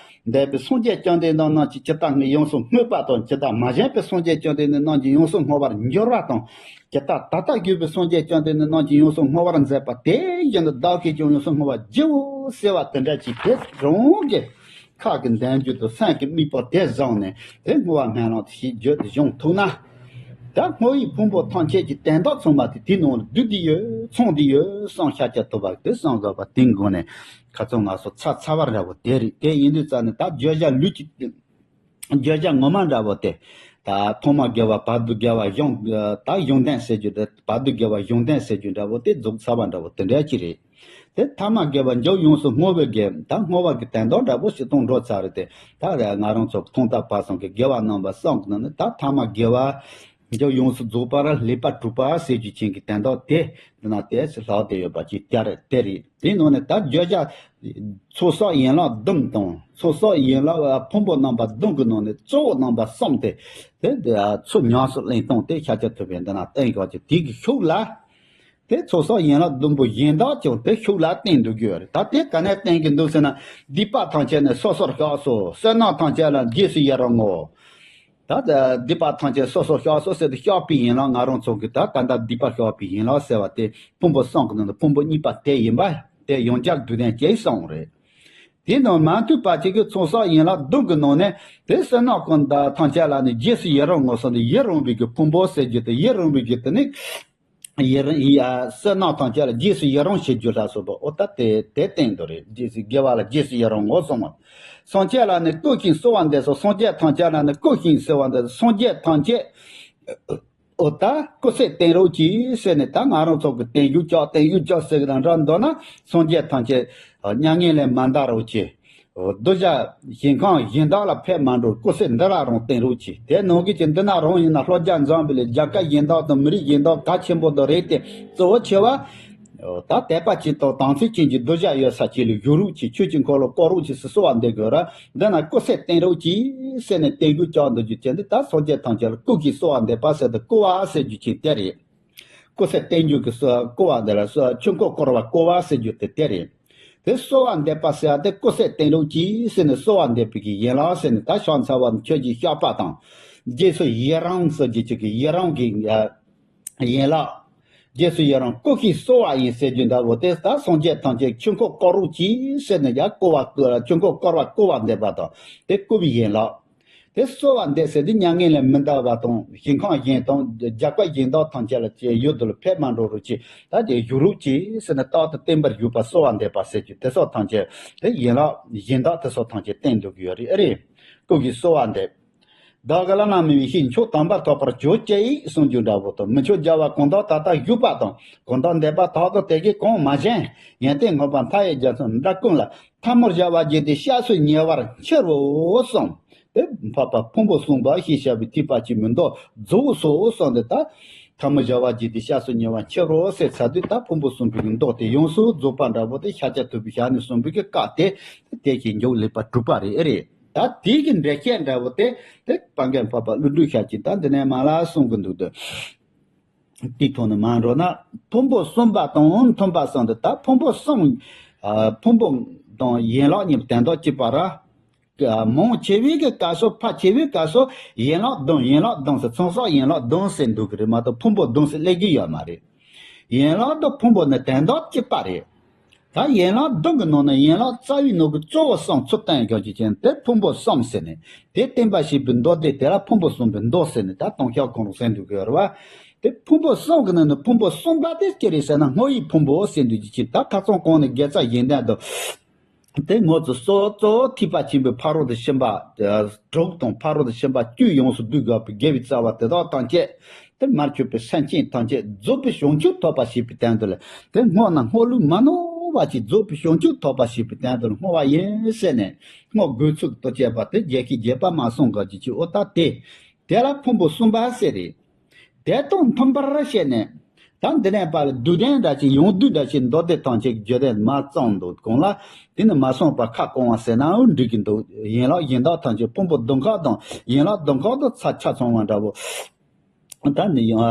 འདས་པའི་སངས་རྒྱས་བཅོམ་ལྡན་འདས་རྣམས་ཀྱིས་ཇི་ལྟར་ངས་ཡོངས་སུ་བསྔོས་པ་དང་། ཇི་ལྟར་མ་བྱོན་པའི་སངས་རྒྱས་བཅོམ་ལྡན་འདས་རྣམས་ཀྱིས་ཡོངས་སུ་བསྔོ་བར་འགྱུར་བ་དང་། ཇི་ལྟར་ད་ལྟ་བཞུགས་པའི་སངས་རྒྱས་བཅོམ་ལྡན་འདས་རྣམས་ཀྱིས་ཡོངས་སུ་བསྔོ་བར་མཛད་པ་དེ་བཞིན་དུ་བདག་གིས་ཀྱང་ཡོངས་སུ་བསྔོ་བར་བགྱིའོ་ཟེར་བ་དེ་འདྲ་ཅིག་དེ་རང་གི་ཁ་གི་འདོན་རྒྱུ་དང་སེམས་ཀྱི་དམིགས་པ་དེ་བཟུང་ནས་དེ་བསྔོ་བ་སྨོན་ལམ་དེ་ཞིག་བརྗོད་དེ་སྦྱོང་ཐུབ་ན། ད་བསྔོ་བའི་ཕུང་པོ་ཐམས་ཅད་ཀྱི་དོན་དག་ཚང་མ་དེ་དེའི་ནང་ལ་བསྡུས་ཏེ་ཡོད། ཚང་སྟེ་ཡོད་བསམ་ཤེས་བྱ་ཐུབ་པ་དེ་བསམ་དགོས་པ་དེའི་སྒོ་ནས་ཁ་ཚང་ང་ཚོ་ཚར་ཚར་བ་འདྲ་པོ་དེ་རེད། དེ་ཡིན་དུས་ཙང་ནས་ད་བརྗོད་བྱ་ལུས་ཀྱི། བརྗོད་བྱ་ངོ་མ་འདྲ་པོ་དེ། ད་ཐོག་མ་དགེ་བ་བར་དུ་དགེ་བ་གཞུང་། ད་གཞུང་དོན་ཟེར་རྒྱུ་དེ། བར་དུ་དགེ་བ་གཞུང་དོན་ཟེར་རྒྱུ་འདྲ་པོ་དེ་རྫོགས་ཚར་བ་འདྲ་པོ་དེ་འདྲ་ཅིག་རེད། དེ་ཐ་མ་དགེ་བ་མཇུག་ཡོངས་སུ་བསྔོ་བའི་དགེ། ད་བསྔོ་བ་གི་དོན་དག་འདྲ་པོ་ཞིག་གཏོང་འགྲོ་ཚར་རེད་དེ། ད་ང་རང་ཚོ་ཐོག་མཐའ་བར་གསུམ་གྱི་དགེ་བ་རྣམ་པ་གསུམ་གྱི་ནང་ནས་ད་ཐ་མ་དགེ་བ་མཇུག་ཡོངས་སུ་རྫོགས་པར་ལེགས་པར་གྲུབ་པ་ཟེར་རྒྱུ་ཅན་གྱི་དོན་དག་དེ་འདི་ན་དེ་ལྷག་བསྡད་ཡོད་པ་ཅིག་དེ་རེད། དེ་རེད། དེའི་ནང་ནས་ད་བརྗོད་བྱ། ཚོགས་བསགས་ཡན་ལག་བདུན་དང་། ཚོགས་བསགས་ཡན་ལག་ཕུང་པོ་རྣམ་པ་བདུན་གྱི་ནང་ནས་གཙོ་བོ་རྣམ་པ་གསུམ་དེ། དེ་དེ་ཚུར་ཉམས་སུ་ལེན་སྟངས་དེ་ཤཱཀྱ་ཐུབ་པས་འདི་ན་བསྟན་ཡོད་ཅིང་། དེ་གི་ཤུགས་ལ། དེ་ཚོགས་བསགས་ཡན་ལག་བདུན་པོ་གཞན་དག་ཀྱང་དེ་ཤུགས་ལ་བསྟན་འདུག་གི་ཡོད་རེད། ད་དེ་ག་ནས་བསྟན་གྱི་འདུག་ཟེར་ན། སྡིག་པ་ཐམས་ཅད་ནི་སོ་སོར་བཤགས་སོ། བསོད་ནམས་ཐམས་ཅད་ལ་རྗེས་སུ་ཡི་རང་ངོ་། ད་སྡིག་པ་ཐམས་ཅད་སོ་སོར་བཤགས་སོ་ཟེར་ཏེ་བཤགས་པའི་ཡན་ལག་ང་རང་ཚོ་གི་ད་ད་ལྟ་སྡིག་པ་བཤགས་པའི་ཡན་ལག་ཟེར་བ་དེ་ཕུང་པོ་གསུམ་གྱི་ནང་དུ་ཕུང་པོ་གཉིས་པ་དེ་ཡིན་པ་དེ་ཡང་བསྐྱར་བསྡུས་ལྡན་གྱིས་གསུངས་རེད། དེ་ནང་མ་ཐུག་པ་ཅིག་གི་ཚོགས་བསགས་ཡན་ལག་བདུན་གྱི་ནང་ནས་དེ་བསོད་ནམས་ཀུན་ཐམས་ཅད་ལ་ནི་རྗེས་སུ་ཡི་རང་ངོ་ཟེར་ནས་ཡི་རང་བའི་གི་ཕུང་པོ་ཟེར་རྒྱུ་དེ། ཡི་རང་བའི་གི་དེ་ནི། ཡི་རང་ཡི་ཨ་བསོད་ནམས་ཐམས་ཅད་ལ་རྗེས་སུ་ཡི་རང་བྱེད་རྒྱུ་ལ་སོགས་པ། འོ་ད་དེ་དེ་བསྟན་དུ་རེད། རྗེས་སུ་དགེ་བ་ལ་རྗེས་སུ་ཡི་རང་ངོ་སོང་བ། སངས་རྒྱས་ལ་ནི་བསྐུལ་ཞིང་གསོལ་བ་འདེབས་སོ། སངས་རྒྱས་ཐམས་ཅད་ལ་ནི་བསྐུལ་ཞིང་གསོལ་བ་འདེབས་སོ། སངས་རྒྱས་ཐམས་ཅད་འོ་ད་སྐུ་ཚེ་བརྟན་རོགས་གྱིས་ཟེར་ནས། ད་ང་རང་ཚོ་གི་བརྟན་བཞུགས་ཀྱང་བརྟན་བཞུགས་ཀྱང་ཟེར་གི་དང་འདྲ་འདུག་ན། སངས་རྒྱས་ཐམས་ཅད་མྱ་ངན་ལས་མ་འདའ་རོགས་གྱིས། གདུལ་བྱ་གཞན་ཁམས་གཞན་དག་ལ་ཕན་མ་འགྲོ། སྐུ་ཚེ་འདི་ལ་རང་བརྟན་རོགས་གྱིས། དེ་ནང་གི་ཅིག་འདི་ན་རང་ཡིན་ན་ལྷོ་རྒྱ་འཛམ་བུ་གླིང་རྒྱལ་ཁབ་གཞན་དག་དང་མི་རིགས་གཞན་དག་གལ་ཆེན་པོ་དང་རེད་དེ། གཙོ་བོ་ཆེ་བ་ ད་དད་པ་ཅན་དང་དམ་ཚིག་ཅན་གྱི་གདུལ་བྱ་ཡོད་ས་ཅིག་ལ་བཞུགས་རོགས་གྱིས། ཆོས་ཀྱི་འཁོར་ལོ་བསྐོར་རོགས་གྱིས་ཟེར་གསོལ་བ་འདེབས་དགོས་ར། འདི་ན་སྐུ་གསལ་བསྟན་རོགས་གྱིས་ཟེར་ནས་བསྟན་བསྐུལ་བྱས་འདུག་རྒྱུ་ཅན་འདི། ད་སངས་རྒྱས་ཐམས་ཅད་ལ་སྐུ་གིས་གསོལ་བ་འདེབས་པ་ཟེར་དུས་བསྐུལ་བ་ཟེར་རྒྱུ་ཅན་དེ་རེད། སྐུ་གསལ་བསྟན་རྒྱུ་གི་སྐུལ་བ་འདི་ལ་ཆོས་འཁོར་བསྐོར་བ་བསྐུལ་བ་ཟེར་རྒྱུ་དེ་དེ་རེད། དེ་གསོལ་བ་འདེབས་པ་ཟེར་བ་དེ་སྐུ་གསལ་བསྟན་རོགས་གྱིས་ཟེར་ནས་གསོལ་བ་འདེབས་པའི་གི་ཡན་ལག་ཟེར་ནས། ད་ཕྱག་འཚལ་བ་ནི་ཆོས་ཀྱི་བཤགས་པ་དང་། རྗེས་སུ་ཡི་རང་ཟེར་རྒྱུ་ཅིག་གི་ཡི་རང་གི་ཡན་ལག། རྗེས་སུ་ཡི་རང་སྐུ་གིས་གསོལ་བ་ཡིན་ཟེར་རྒྱུ་འདྲ་བོ་དེ། ད་སངས་རྒྱས་ཐམས་ཅད་ཆོས་འཁོར་བསྐོར་རོགས་གྱིས་ཟེར་ནས་ཡང་བསྐུལ་བ་བསྐུལ་ལ། ཆོས་འཁོར་བསྐོར་བ་བསྐུལ་བ་འདེབས་པ་དང་། དེ་བསྐུལ་བའི་ཡན་ལག། དེ་གསོལ་བ་འདེབས་ཟེར་དུས་མྱ་ངན་ལས་མི་འདའ་བ་དང་། ཞིང་ཁམས་གཞན་དང་རྒྱལ་ཁབ་གཞན་དག་ཐམས་ཅད་ལ་ཡུལ་དུ་ལ་ཕེབས་མ་འགྲོ་རོགས་གྱིས། ད་དེ་བཞུགས་རོགས་གྱིས་ཟེར་ནས་རྟག་ཏུ་བརྟན་པར་བཞུགས་པ་གསོལ་བ་འདེབས་པ་ཟེར་རྒྱུ་དེ་སོགས་ཐམས་ཅད། དེ་ཡན་ལག་གཞན་དག་དེ་སོགས་ཐམས་ཅད་བསྟན་འདུག་གི་ཡོད་རེད། ཨེ་རེད། སྐུ་གིས་གསོལ་བ་འདེབས། བདག་གི་བླ་ན་མེད་པའི་ཕྱིར་མཆོག་དམ་པ་ཐོབ་པར་གྱུར་ཅིག་གསུང་རྒྱུ་འདྲ་བོ་དང་། མི་མཆོག་རྒྱལ་བ་གང་དག་ད་ལྟ་བཞུགས་པ་དང་། གང་དག་འདས་པ་དག་ཏུ་དེ་སྐད་གོང་མ་བཞིན། ཡོན་ཏན་མངོན་པ་མཐའ་ཡས་རྒྱ་མཚོའི་འདྲ་ཀུན་ལ། ཐལ་མོ་སྦྱར་བ་བགྱིས་ཏེ་སྐྱབས་སུ་ཉེ་བར་མཆིའོ་གསུངས། དེ་འཕགས་པ་ཕུང་པོ་གསུམ་པ་ཞེས་བྱ་བའི་ཐེག་པ་ཆེན་པོའི་མདོ་རྫོགས་སོ་གསུངས་ཏེ། ད་ཐལ་མོ་སྦྱར་བ་བགྱིས་ཏེ་སྐྱབས་སུ་ཉེ་བར་མཆིའོ་ཟེར་ཚར་དུས། ད་ཕུང་པོ་གསུམ་པའི་མདོ་དེ་ཡོངས་སུ་རྫོགས་པ་འདྲ་བོ་དེ་ཤཱཀྱ་ཐུབ་པའི་ཞལ་ནས་གསུངས་པའི་གི་བཀའ་དེ་དེ་བཞིན་འཇུག་ལེགས་པར་གྲུབ་པ་རེད། ཨེ་རེད། ད་དེའི་གི་འགྲེལ་བཤད་འདྲ་བོ་དེ་དེ་དཔལ་ལྡན་འཕགས་པ་ཀླུ་སྒྲུབ་ཞབས་ཀྱིས་ད་འདི་ནས་མར་ལ་གསུང་གི་འདུག་སྟེ། དེའི་ཐོག་ནས་མར་འགྲོ་ན། ཕུང་པོ་གསུམ་པ་དང་མཐུན་པ་གསུངས་ཏེ། ད་ཕུང་པོ་གསུམ། ཨ། ཕུང་པོ་དང་ཡན་ལག་གཉིས་དོན་དག་གཅིག་པ་ར། མང་ཆེ་བའི་གི་སྐབས་སུ། ཕལ་ཆེ་བའི་སྐབས་སུ་ཡན་ལག་བདུན། ཡན་ལག་བདུན་ཟེར། ཚང་སོགས་ཡན་ལག་བདུན་ཟེར་འདུག་གི་རེད་མ་གཏོགས་ཕུང་པོ་བདུན་ཟེར་སླེབས་ཀྱི་ཡོད་མ་རེད། ཡན་ལག་དང་ཕུང་པོ་ནི་དོན་དག་གཅིག་པ་རེད། ད་ཡན་ལག་བདུན་གྱི་ནང་ནས་ཡན་ལག་རྩ་བའི་ནང་གི་གཙོ་བོ་གསུམ་ཚུར་བསྟན་ཡོད་རྒྱུ་ཅན་དེ་ཕུང་པོ་གསུམ་ཟེར་ནས། དེ་བསྟན་པ་ཞེས་པའི་མདོ་སྡེ་དེ་ལ་ཕུང་པོ་གསུམ་པའི་མདོ་ཟེར་ནས་ད་ལྟོ་ཤོག་གང་རུང་ཟེར་འདུག་གི་ཡོད་རེད་བ། དེ་ཕུང་པོ་གསུམ་གྱི་ནང་ནས་ཕུང་པོ་གསུམ་པ་དེ་ཅི་རེད་ཟེར་ན། བསྔོ་བའི་ཕུང་པོ་ཟེར་འདུག་རྒྱུ་ཅན། ད་ཁ་སང་གོང་ནས་དགེ་རྩ་གཞན་དོན་དུ། དེ་སྔོན་དུ་གཙོ་བོ་གཙོ་བོ་ཐེག་པ་ཆེན་པོའི་ཕ་རོལ་ཏུ་ཕྱིན་པ་དྲུག་དང་ཕ་རོལ་ཏུ་ཕྱིན་པ་བཅུ་ཡོངས་སུ་བསྡུས་དགོས་པའི་དགེ་བའི་རྩ་བ་དེ་དག་ཐམས་ཅད། དེ་མར་གྱུར་པའི་སེམས་ཅན་ཐམས་ཅད་རྫོགས་པའི་བྱང་ཆུབ་ཐོབ་པ་ཞེས་པའི་དོན་དུ་ལ། དེ་བསྔོ་ན་བསྔོ་ལུགས་མ་ནོར་བ་ཅིག་རྫོགས་པའི་བྱང་ཆུབ་ཐོབ་པ་ཞེས་པའི་དོན་དུ་ལ་བསྔོ་བ་ཡིན་ཟེར་ནས། བསྔོ་དགོས་ཚུལ་དུ་བྱས་པ་དེ་རྒྱས་ཤིང་རྒྱས་པ་མ་གསུངས་ག་ཅི་ཅི། འོ་ད་དེ། དེ་ལ་ཕུང་པོ་གསུམ་པ་ཟེར་རེད། དེ་དང་མཐུན་པར་བཤད་ནས། ད་འདི་ནས་ཕར་ལ་བསྡུས་དོན་འདྲ་ཅིག་ཡང་བསྡུས་འདྲ་ཅིག་མདོ་སྡེ་ཐམས་ཅད་ཀྱི་བརྗོད་དོན་མ་གསུངས་འདུག་གོང་ལ། དེ་ནི་མ་གསུངས་པར་ཁ་སྐོང་བ་ཟེར་ནའང་འགྲིག་གི་འདུག་ཡན་ལག་གཞན་དག་ཐམས་ཅད་ཕུང་པོ་བདུན་ཁག་དང་ཡན་ལག་བདུན་ཁག་ཏུ་ཆ་ཆ་ཚང་བ་འདྲ་བོ། ད་ནི་ཡང་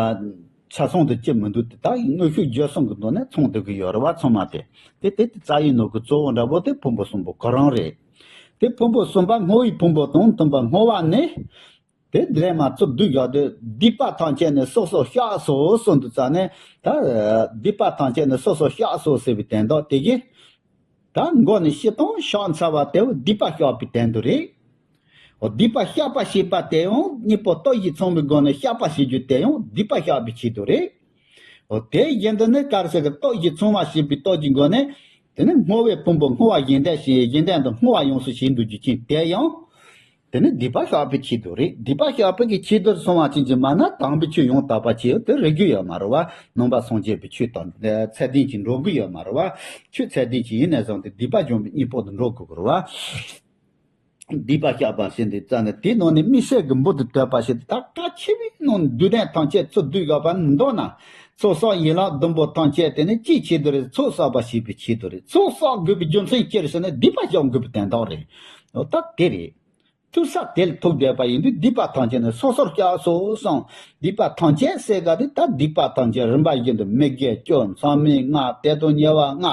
ཆ་ཚང་དུ་ཅི་མི་འདུག་དེ་ད་དངོས་ཤུགས་བརྗོད་གསུམ་གྱི་མདོ་ནས་ཚང་བསྡད་ཀྱི་ཡོད་རེད་བ། ཚང་མ་དེ་དེ་དེ་རྩ་བའི་ནང་གི་གཙོ་བོ་འདྲ་བོ་དེ་ཕུང་པོ་གསུམ་པོ་ཁོ་རང་རེད། དེ་ཕུང་པོ་གསུམ་པ་བསྔོ་བའི་ཕུང་པོ་དང་མཐུན་པར་བསྔོ་བ་ནི། དེ་འདི་ལས་མ་ཚུར་བསྡུས་བཞག་དུས། སྡིག་པ་ཐམས་ཅད་ནི་སོ་སོར་བཤགས་སོ་གསུངས་དུས་ཙ་ནས། ད་སྡིག་པ་ཐམས་ཅད་ནི་སོ་སོར་བཤགས་སོ་ཟེར་བའི་དོན་དག་དེ་གིས། ད་མགོ་ནས་སྤྱིར་བཏང་ཕྱག་འཚལ་བ་དེ་སྡིག་པ་བཤགས་པའི་དོན་དུ་རེད། འོ། སྡིག་པ་བཤགས་པ་ཞེས་པ་དེ་ཡང་གཉེན་པོ་སྟོབས་བཞི་ཚང་བའི་སྒོ་ནས་བཤགས་པ་ཞེས་རྒྱུ་དེ་ཡང་སྡིག་པ་བཤགས་པའི་ཆེད་དུ་རེད། འོ། དེ་བཞིན་དུ་ནི་ག་རེ་ཟེར་གི། སྟོབས་བཞི་ཚང་བ་ཞེས་པའི་སྟོབས་ཀྱི་སྒོ་ནས། དེ་ནི་བསྔོ་བའི་ཕུང་པོ་བསྔོ་བ་གཞན་དོན་ཞེས་གཞན་དོན་དུ་བསྔོ་བ་ཡོངས་སུ་བྱེད་འདུག་རྒྱུ་ཅན་དེ་ཡང་། དེ་ནི་སྡིག་པ་བཤགས་པའི་ཆེད་དུ་རེད། སྡིག་པ་བཤགས་པའི་གི་ཆེད་དུ་སོང་བ་ཅན་གྱི་མ་ན་དམ་པའི་ཆོས་ཡང་དག་པ་ཆེ་དེ་རིག་རྒྱུ་ཡོད་མ་རེད་བ། ནང་པ་སངས་རྒྱས་པའི་ཆོས་དང་ཚད་ལྡན་ཅིག་འགྲོ་གི་ཡོད་མ་རེད་བ། ཆོས་ཚད་ལྡན་ཅིག་ཡིན་ནས་བཟུང་སྟེ་སྡིག་པ་སྦྱོང་བའི་གཉེན་པོ་དུ་འགྲོ་དགོས་ཀྱི་རེད་བ། སྡིག་པ་བཤགས་པ་ཟེར་འདི་རྩ་ནས་དེའི་ནང་ནས་དམིགས་བསལ་གྱི་འབུར་དུ་བཏོད་པ་ཞིག་ད་གལ་ཆེ་བའི་ནང་བསྡུས་དོན་ཐམས་ཅད་ཚུར་བསྡུས་དགོས་པ་མདོར་ན། ཚོགས་བསགས་ཡན་ལག་བདུན་པོ་ཐམས་ཅད་དེ་ནི་ཅིའི་ཆེད་དུ་རེད། ཚོགས་བསགས་པ་ཞེས་པའི་ཆེད་དུ་རེད། ཚོགས་བསགས་དགོས་པའི་རྒྱུ་མཚན་ཅི་རེད་ཟེར་ན་སྡིག་པ་བཤགས་དགོས་པའི་དོན་དག་རེད། འོ་ད་དེ་རེད། ཐུག་ས་དེ་ལ་ཐུག་བསྡད་པ་ཡིན་དུས་སྡིག་པ་ཐམས་ཅད་ནི་སོ་སོར་བཤགས་སོ་གསུངས། སྡིག་པ་ཐམས་ཅད་ཟེར་ག་དེ་ད་སྡིག་པ་ཐམས་ཅད་རིམ་པ་བཞིན་དུ་མི་དགེ་བཅུ། མཚམས་མེད་ལྔ། དད་དང་ཉེ་བ་ལྔ།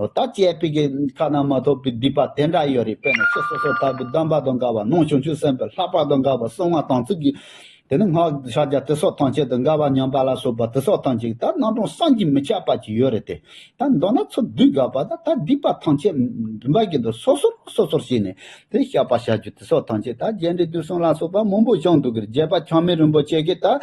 ད་བཅས་པའི་གི་ཁ་ན་མ་ཐོ་བའི་སྡིག་པ་དེ་འདྲ་ཡོད་རེད། དཔེར་ན་ཕྱི་སོ་སོ་ལྟ་བུའི་སྡོམ་པ་དང་འགལ་བ། ནང་བྱང་ཆུབ་སེམས་དཔའི་བསླབ་པ་དང་འགལ་བ། གསང་བ་དམ་ཚིག་གི། དེ་ནི་སྔགས་ཕྱག་རྒྱ་དེ་སོགས་ཐམས་ཅད་དང་འགལ་བ་ཉམས་པ་ལ་སོགས་པ་དེ་སོགས་ཐམས་ཅད་ད་རྣམ་གྲངས་བསམ་གྱིས་མི་ཁྱབ་པ་ཅིག་ཡོད་རེད་དེ། ད་མདོར་ན་ཚུར་བསྡུས་དགོས་པ་ད་ད་སྡིག་པ་ཐམས་ཅད་རིམ་པ་བཞིན་དུ་སོ་སོར་སོ་སོར་བྱས་ནས་དེ་བཤགས་པ་བྱ་རྒྱུ་དེ་སོགས་ཐམས་ཅད་ད་རྒྱས་འབྲིང་བསྡུས་གསུམ་ལ་སོགས་པ་མང་པོ་བྱུང་འདུག་གི། རྗེ་དཔལ་ཆགས་མེད་རིན་པོ་ཆེ་གིས་ད།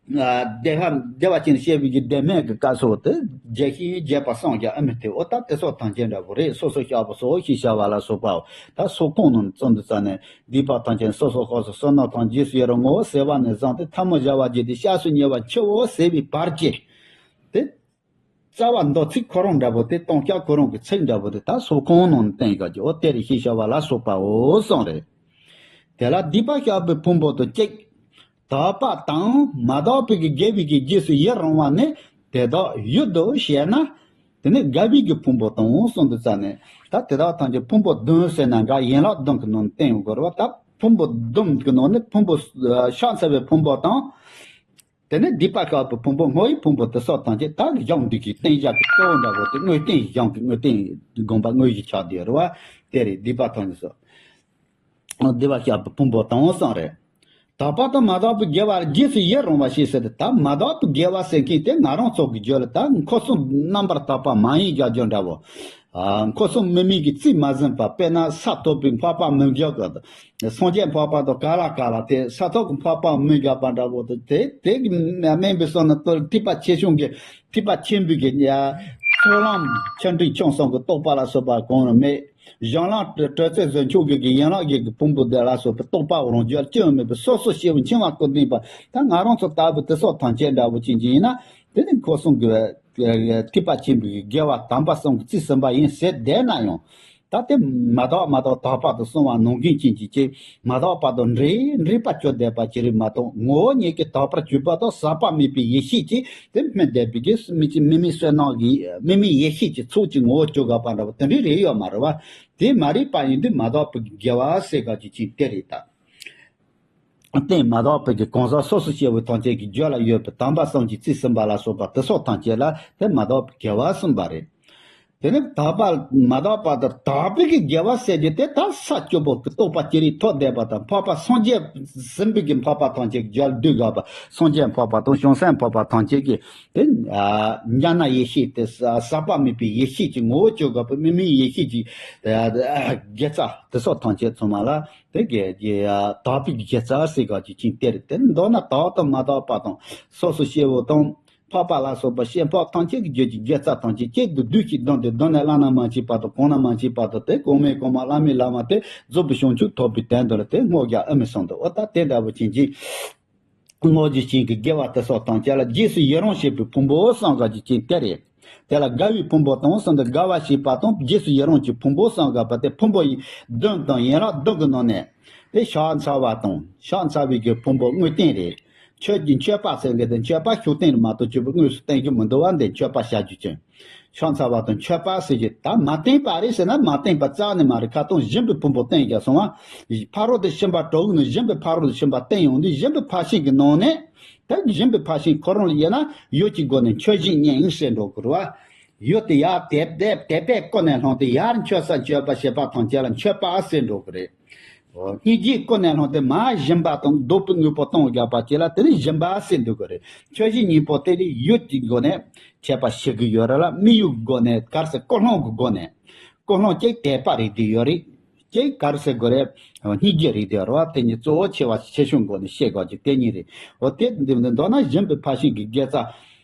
བདེ་བ་བདེ་བ་ཅན་བཤད་པའི་གི་བདེ་སྨོན་གྱི་སྐབས་སུ་དེ་རྒྱས་ཤིང་རྒྱས་པ་གསུངས་ཀྱང་ཨ་མི་དེ། འོ་ད་དེ་སོགས་ཐམས་ཅད་འདྲ་བོ་རེད། སོ་སོར་བཤགས་པ་སོགས་ཞེས་བྱ་བ་ལ་སོགས་པའོ། ད་སོགས་གང་རྣམས་ཙམ་དུ་བཙལ་ནས་སྡིག་པ་ཐམས་ཅད་སོ་སོར་བཤགས་སོ། བསོད་ནམས་དང་རྗེས་སུ་ཡི་རང་ངོ་བོ་ཟེར་བ་ནས་བཟུང་སྟེ་ཐལ་མོ་སྦྱར་བ་བགྱིས་ཏེ་སྐྱབས་སུ་ཉེ་བར་མཆིའོ་ཟེར་བའི་བར་གྱི་དེ། རྩ་བ་མདོ་ཚིག་ཁོ་རང་འདྲ་བོ་དེ། ལྟོ་ཤོག་ཁོ་རང་གི་ཚིག་འདྲ་བོ་དེ་ད་སོགས་གང་རྣམས་བསྟན་ཡོད་ཀྱི། འོ་དེ་རེད་ཞེས་བྱ་བ་ལ་སོགས་པའོ་གསུངས་རེད། དེ་ལ་སྡིག་པ་བཤགས་པའི་ཕུང་པོ་དང་གཅིག་དག་པ་དང་མ་དག་པའི་གི་དགེ་བའི་གི་རྗེས་སུ་ཡི་རང་བ་ནི། དེ་དག་ཡུལ་དུ་བཤད་ན། དེ་ནས་དགའ་བའི་གི་ཕུང་པོ་དང་གསུམ་དུ་བཙལ་ནས། ད་དེ་དག་ཐམས་ཅད་ཕུང་པོ་བདུན་ཟེར་ན་འདྲ། ཡན་ལག་བདུན་གྱི་ནང་ནས་བསྟན་ཡོང་དགོས་རེད་བ། ད་ཕུང་པོ་བདུན་གྱི་ནང་ནས་ཕུང་པོ་ཤ་ཚ་བའི་ཕུང་པོ་དང་། དེ་ནས་སྡིག་པ་བཤགས་པའི་ཕུང་པོ་བསྔོ་བའི་ཕུང་པོ་དེ་སོགས་ཐམས་ཅད་ད་གཞུང་འདི་གི་བསྟན་བྱ་གི་གཙོ་བོ་འདྲ་བོ་དེ། དངོས་བསྟན་གཞུང་གི་དངོས་བསྟན་དགོངས་པ་དངོས་གཞི་ཆགས་བསྡད་རེད་བ། དེ་རེད། སྡིག་པ་ཐམས་ཅད་སོགས། སྡིག་པ་བཤགས་པའི་ཕུང་པོ་དང་གསུམ་རེད། དག་པ་དང་མ་དག་པའི་དགེ་བ་རྗེས་སུ་ཡི་རང་བ་ཞེས་ཟེར་ཏེ། ད་མ་དག་པའི་དགེ་བ་ཟེར་མཁན་དེ་ང་རང་ཚོ་གི་རྒྱུད་ལ་ད་འཁོར་གསུམ་རྣམ་པར་དག་པ་མ་ཡིན་རྒྱུ་འདྲ་བོ། ཨ། འཁོར་གསུམ་མི་དམིགས་ཀྱི་རྩིས་མ་ཟིན་པ། དཔེར་ན་ས་ཐོབ་པའི་འཕགས་པ་མི་འགྱུར་གྱི། སངས་རྒྱས་འཕགས་པ་དང་ག་ལ་ག་ལ་དེ་ས་ཐོབ་ཀྱི་འཕགས་པ་མི་འགྱུར་བ་འདྲ་བོ་དེ། དེ་དེ་གི་དམན་པའི་བསམ་ན་ཐུབ། ཐེག་པ་ཆེ་ཆུང་གི། ཐེག་པ་ཆེན་པོའི་གི་ཚོགས་ལམ་ཆེ་འབྲིང་ཆུང་གསུམ་གྱི་རྟོགས་པ་ལ་སོགས་པ་གང་ཡང་མེད། གཞན་ལམ་དྲོད་ཚད་བཟོ་ཆོག་གི་གི་ཡན་ལག་བརྒྱད་ཀྱི་ཕུང་པོ་དེ་ལ་སོགས་པའི་རྟོགས་པ་རང་རྒྱུད་ཅི་ཡང་མེད་པའི་སོ་སོ་སྐྱེ་བོ་འཆིང་བ་ཀུན་ལྡན་པ། ད་ང་རང་ཚོ་ལྟ་བུ་དེ་སོགས་ཐམས་ཅད་འདྲ་བོ་ཅན་ཅིག་ཡིན་ན། དེ་ནི་འཁོར་གསུམ་གྱི་ཐེག་པ་ཆེན་པོའི་དགེ་བ་དམ་པ་གསུམ་གྱིས་རྩིས་ཟིན་པ་ཡིན་ཟེར་བསྡད་ན་ཡང་། ད་དེ་མ་དག་མ་དག་དག་པ་དང་གསུམ་པ་ནང་འགལ་ཅན་གྱི་ཅིག་མ་དག་པ་དང་འདྲེས། འདྲེས་པ་གྱུར་བསྡད་པ་ཅིག་རེད་མ་གཏོགས། ངོ་བོ་ཉིད་ཀྱིས་དག་པར་གྱུར་པ་དང་ཟག་པ་མེད་པའི་ཡེ་ཤེས་ཀྱིས་དེ་སྨིན་བསྡད་པའི་གི་མི་ཅིག་མི་དམིགས་བསོད་ནམས་ཀྱི་མི་དམིགས་ཡེ་ཤེས་ཀྱི་ཚོགས་ཀྱི་ངོ་བོ་གྱུར་དགོས་པ་འདྲ་བོ་དེ་འདྲའི་རེ་ཡོད་མ་རེད་བ། དེ་མ་རེད་པ་ཡིན་དུས་མ་དག་པའི་དགེ་བ་ཟེར་ག་ཅིག་ཅིག་དེ་རེད་ད། རྟེན་མ་དག་པའི་གི་གང་ཟག་སོ་སོ་སྐྱེ་བོ་ཐམས་ཅད་ཀྱི་རྒྱུད་ལ་ཡོད་པའི་དམ་པ་གསུམ་གྱིས་རྩིས་ཟིན་པ་ལ་སོགས་པ་དེ་སོགས་ཐམས་ཅད་ལ་དེ་མ་དག་པའི་དགེ་བ་གསུངས་པ་རེད། དེ་ནས་དག་པ་མ་དག་པ་དང་དག་པའི་གི་དགེ་བ་ཟེར་རྒྱུ་དེ། ད་ས་བཅུ་པོ་གི་རྟོགས་པ་ཅི་རིགས་ཐོབ་བསྡད་པ་དང་། འཕགས་པ་སངས་རྒྱས་ཟིན་པའི་གི་འཕགས་པ་ཐམས་ཅད་ཀྱི་རྒྱུད་ལ་འདུས་དགོས་པ། སངས་རྒྱས་འཕགས་པ་དང་བྱང་སེམས་འཕགས་པ་ཐམས་ཅད་ཀྱི་དེ་ཨ་ཉམས་ལེན་ཡེ་ཤེས་དེ་ཟག་པ་མེད་པའི་ཡེ་ཤེས་ཀྱི་ངོ་བོ་གྱུར་དགོས་པ། མི་དམིགས་ཡེ་ཤེས་ཀྱི་དགེ་རྩ་དེ་སོགས་ཐམས་ཅད་ཚང་མ་ལ། དེ་གའི་དག་པའི་དགེ་རྩ་ཟེར་ག་ཅིག་ཅིག་དེ་རེད། དེ་མདོར་ན་དག་དང་མ་དག་པ་དང་སོ་སོ་སྐྱེ་བོ་དང་འཕགས་པ་ལ་སོགས་པ་ཤེས་འཕགས་ཐམས་ཅད་ཀྱི་རྒྱུད་ཀྱི་དགེ་རྩ་ཐམས་ཅད་གཅིག་ཏུ་བསྡུས་ཤིང་བསྡོམས་ཏེ། བསྡོམས་ནས་བླ་ན་མ་མཆིས་པ་དང་གོང་ན་མ་མཆིས་པ་དང་། དེ་གོང་མའི་གོང་མ་བླ་མའི་བླ་མ་སྟེ་རྫོགས་པའི་བྱང་ཆུབ་ཐོབ་པའི་དོན་དུ་ལ་དེ་བསྔོ་རྒྱག་ཨ་མི་གསུམ་དུ། འོ་ད་དེ་འདྲ་བོ་ཅན་གྱི་བསྔོ་རྒྱུ་ཅན་གྱི་དགེ་བ་དེ་སོགས་ཐམས་ཅད་ལ་རྗེས་སུ་ཡི་རང་བྱེད་པའི་ཕུང་པོ་གསུམ་ག་ཅིག་ཅིག་དེ་རེད། དེ་ལ་དགའ་བའི་ཕུང་པོ་དང་གསུམ་དུ། དགའ་བ་བྱེད་པ་དང་རྗེས་སུ་ཡི་རང་གྱི་ཕུང་པོ་གསུམ་ག་པ་དེ་ཕུང་པོ་བདུན་དང་ཡན་ལག་བདུན་གྱི་ནང་ནས་དེ་ཕྱག་འཚལ་བ་དང་། ཕྱག་འཚལ་བའི་གི་ཕུང་པོ་དངོས་བསྟན་རེད། མཆོད་ཀྱི་མཆོད་པ་ཟེར་མཁན་དེ་མཆོད་པ་ཤུགས་བསྟན་རེད་མ་གཏོགས་སྤྱི་བོ་དངོས་སུ་བསྟན་རྒྱུ་མི་འདུག་བ། འདི་མཆོད་པ་བྱ་རྒྱུ་ཅན། ཕྱག་འཚལ་བ་དང་མཆོད་པ་ཟེར་གྱི། ད་མ་བསྟན་པ་རེད་ཟེར་ན་མ་བསྟན་པ་རྩ་ནས་མ་རེད། ཁ་ཏོན་སྦྱིན་པའི་ཕུང་པོ་བསྟན་རྒྱུ་སོང་བ། ཕ་རོལ་ཏུ་ཕྱིན་པ་དྲུག་ནི་སྦྱིན་པའི་ཕ་རོལ་ཏུ་ཕྱིན་པ་བསྟན་ཡོང་དུས། སྦྱིན་པའི་ཕར་ཕྱིན་གྱི་ནང་ནས། ད་སྦྱིན་པའི་ཕར་ཕྱིན་ཁོ་རང་ལ་དབྱེ་ན་ཡུལ་གྱི་སྒོ་ནས་མཆོད་བྱེད་གཉིས་ཟེར་འགྲོ་དགོས་རེད་བ། ཡུལ་དེ་ཡར་དད་པས་དད་པས་ཀུན་ནས་བསླངས་ཏེ་ཡར་མཆོད་ས་མཆོད་པ་བྱེད་པ་ཐམས་ཅད་ལ་མཆོད་པ་ཟེར་འགྲོ་གི་རེད། སྙིང་རྗེས་ཀུན་ནས་བསླངས་ཏེ་མར་སྦྱིན་པ་དང་བདག་པོའི་དངོས་པོ་གཏོང་རྒྱག་པ་བཅས་ལ་དེ་ནི་སྦྱིན་པ་ཟེར་འགྲོ་གི་རེད། མཆོད་བྱེད་གཉིས་པོ་དེ་ནི་ཡུལ་གྱི་སྒོ་ནས་མཆོད་པ་བྱེད་ཀྱི་ཡོད་རེད་ལ། དམིགས་ཡུལ་གྱི་སྒོ་ནས་ག་རེ་ཟེར་ཀུན་སློང་གི་སྒོ་ནས། ཀུན་སློང་གཅིག་དད་པ་རེད་དེ་ཡོད་རེད། གཅིག་ག་རེ་ཟེར་དགོས་རེད། སྙིང་རྗེ་རེད་དེ་ཡོད་རེད་བ། དེ་གཉིས་གཙོ་བོ་ཆེ་བ་ཆེ་ཆུང་སྒོ་ནས་བཤད་དགོས་ཀྱི་དེ་གཉིས་རེད། འོ་དེ་འདི་འདི་མདོར་ན་སྦྱིན་པའི་ཕར་ཕྱིན་གྱི་དགེ་རྩ།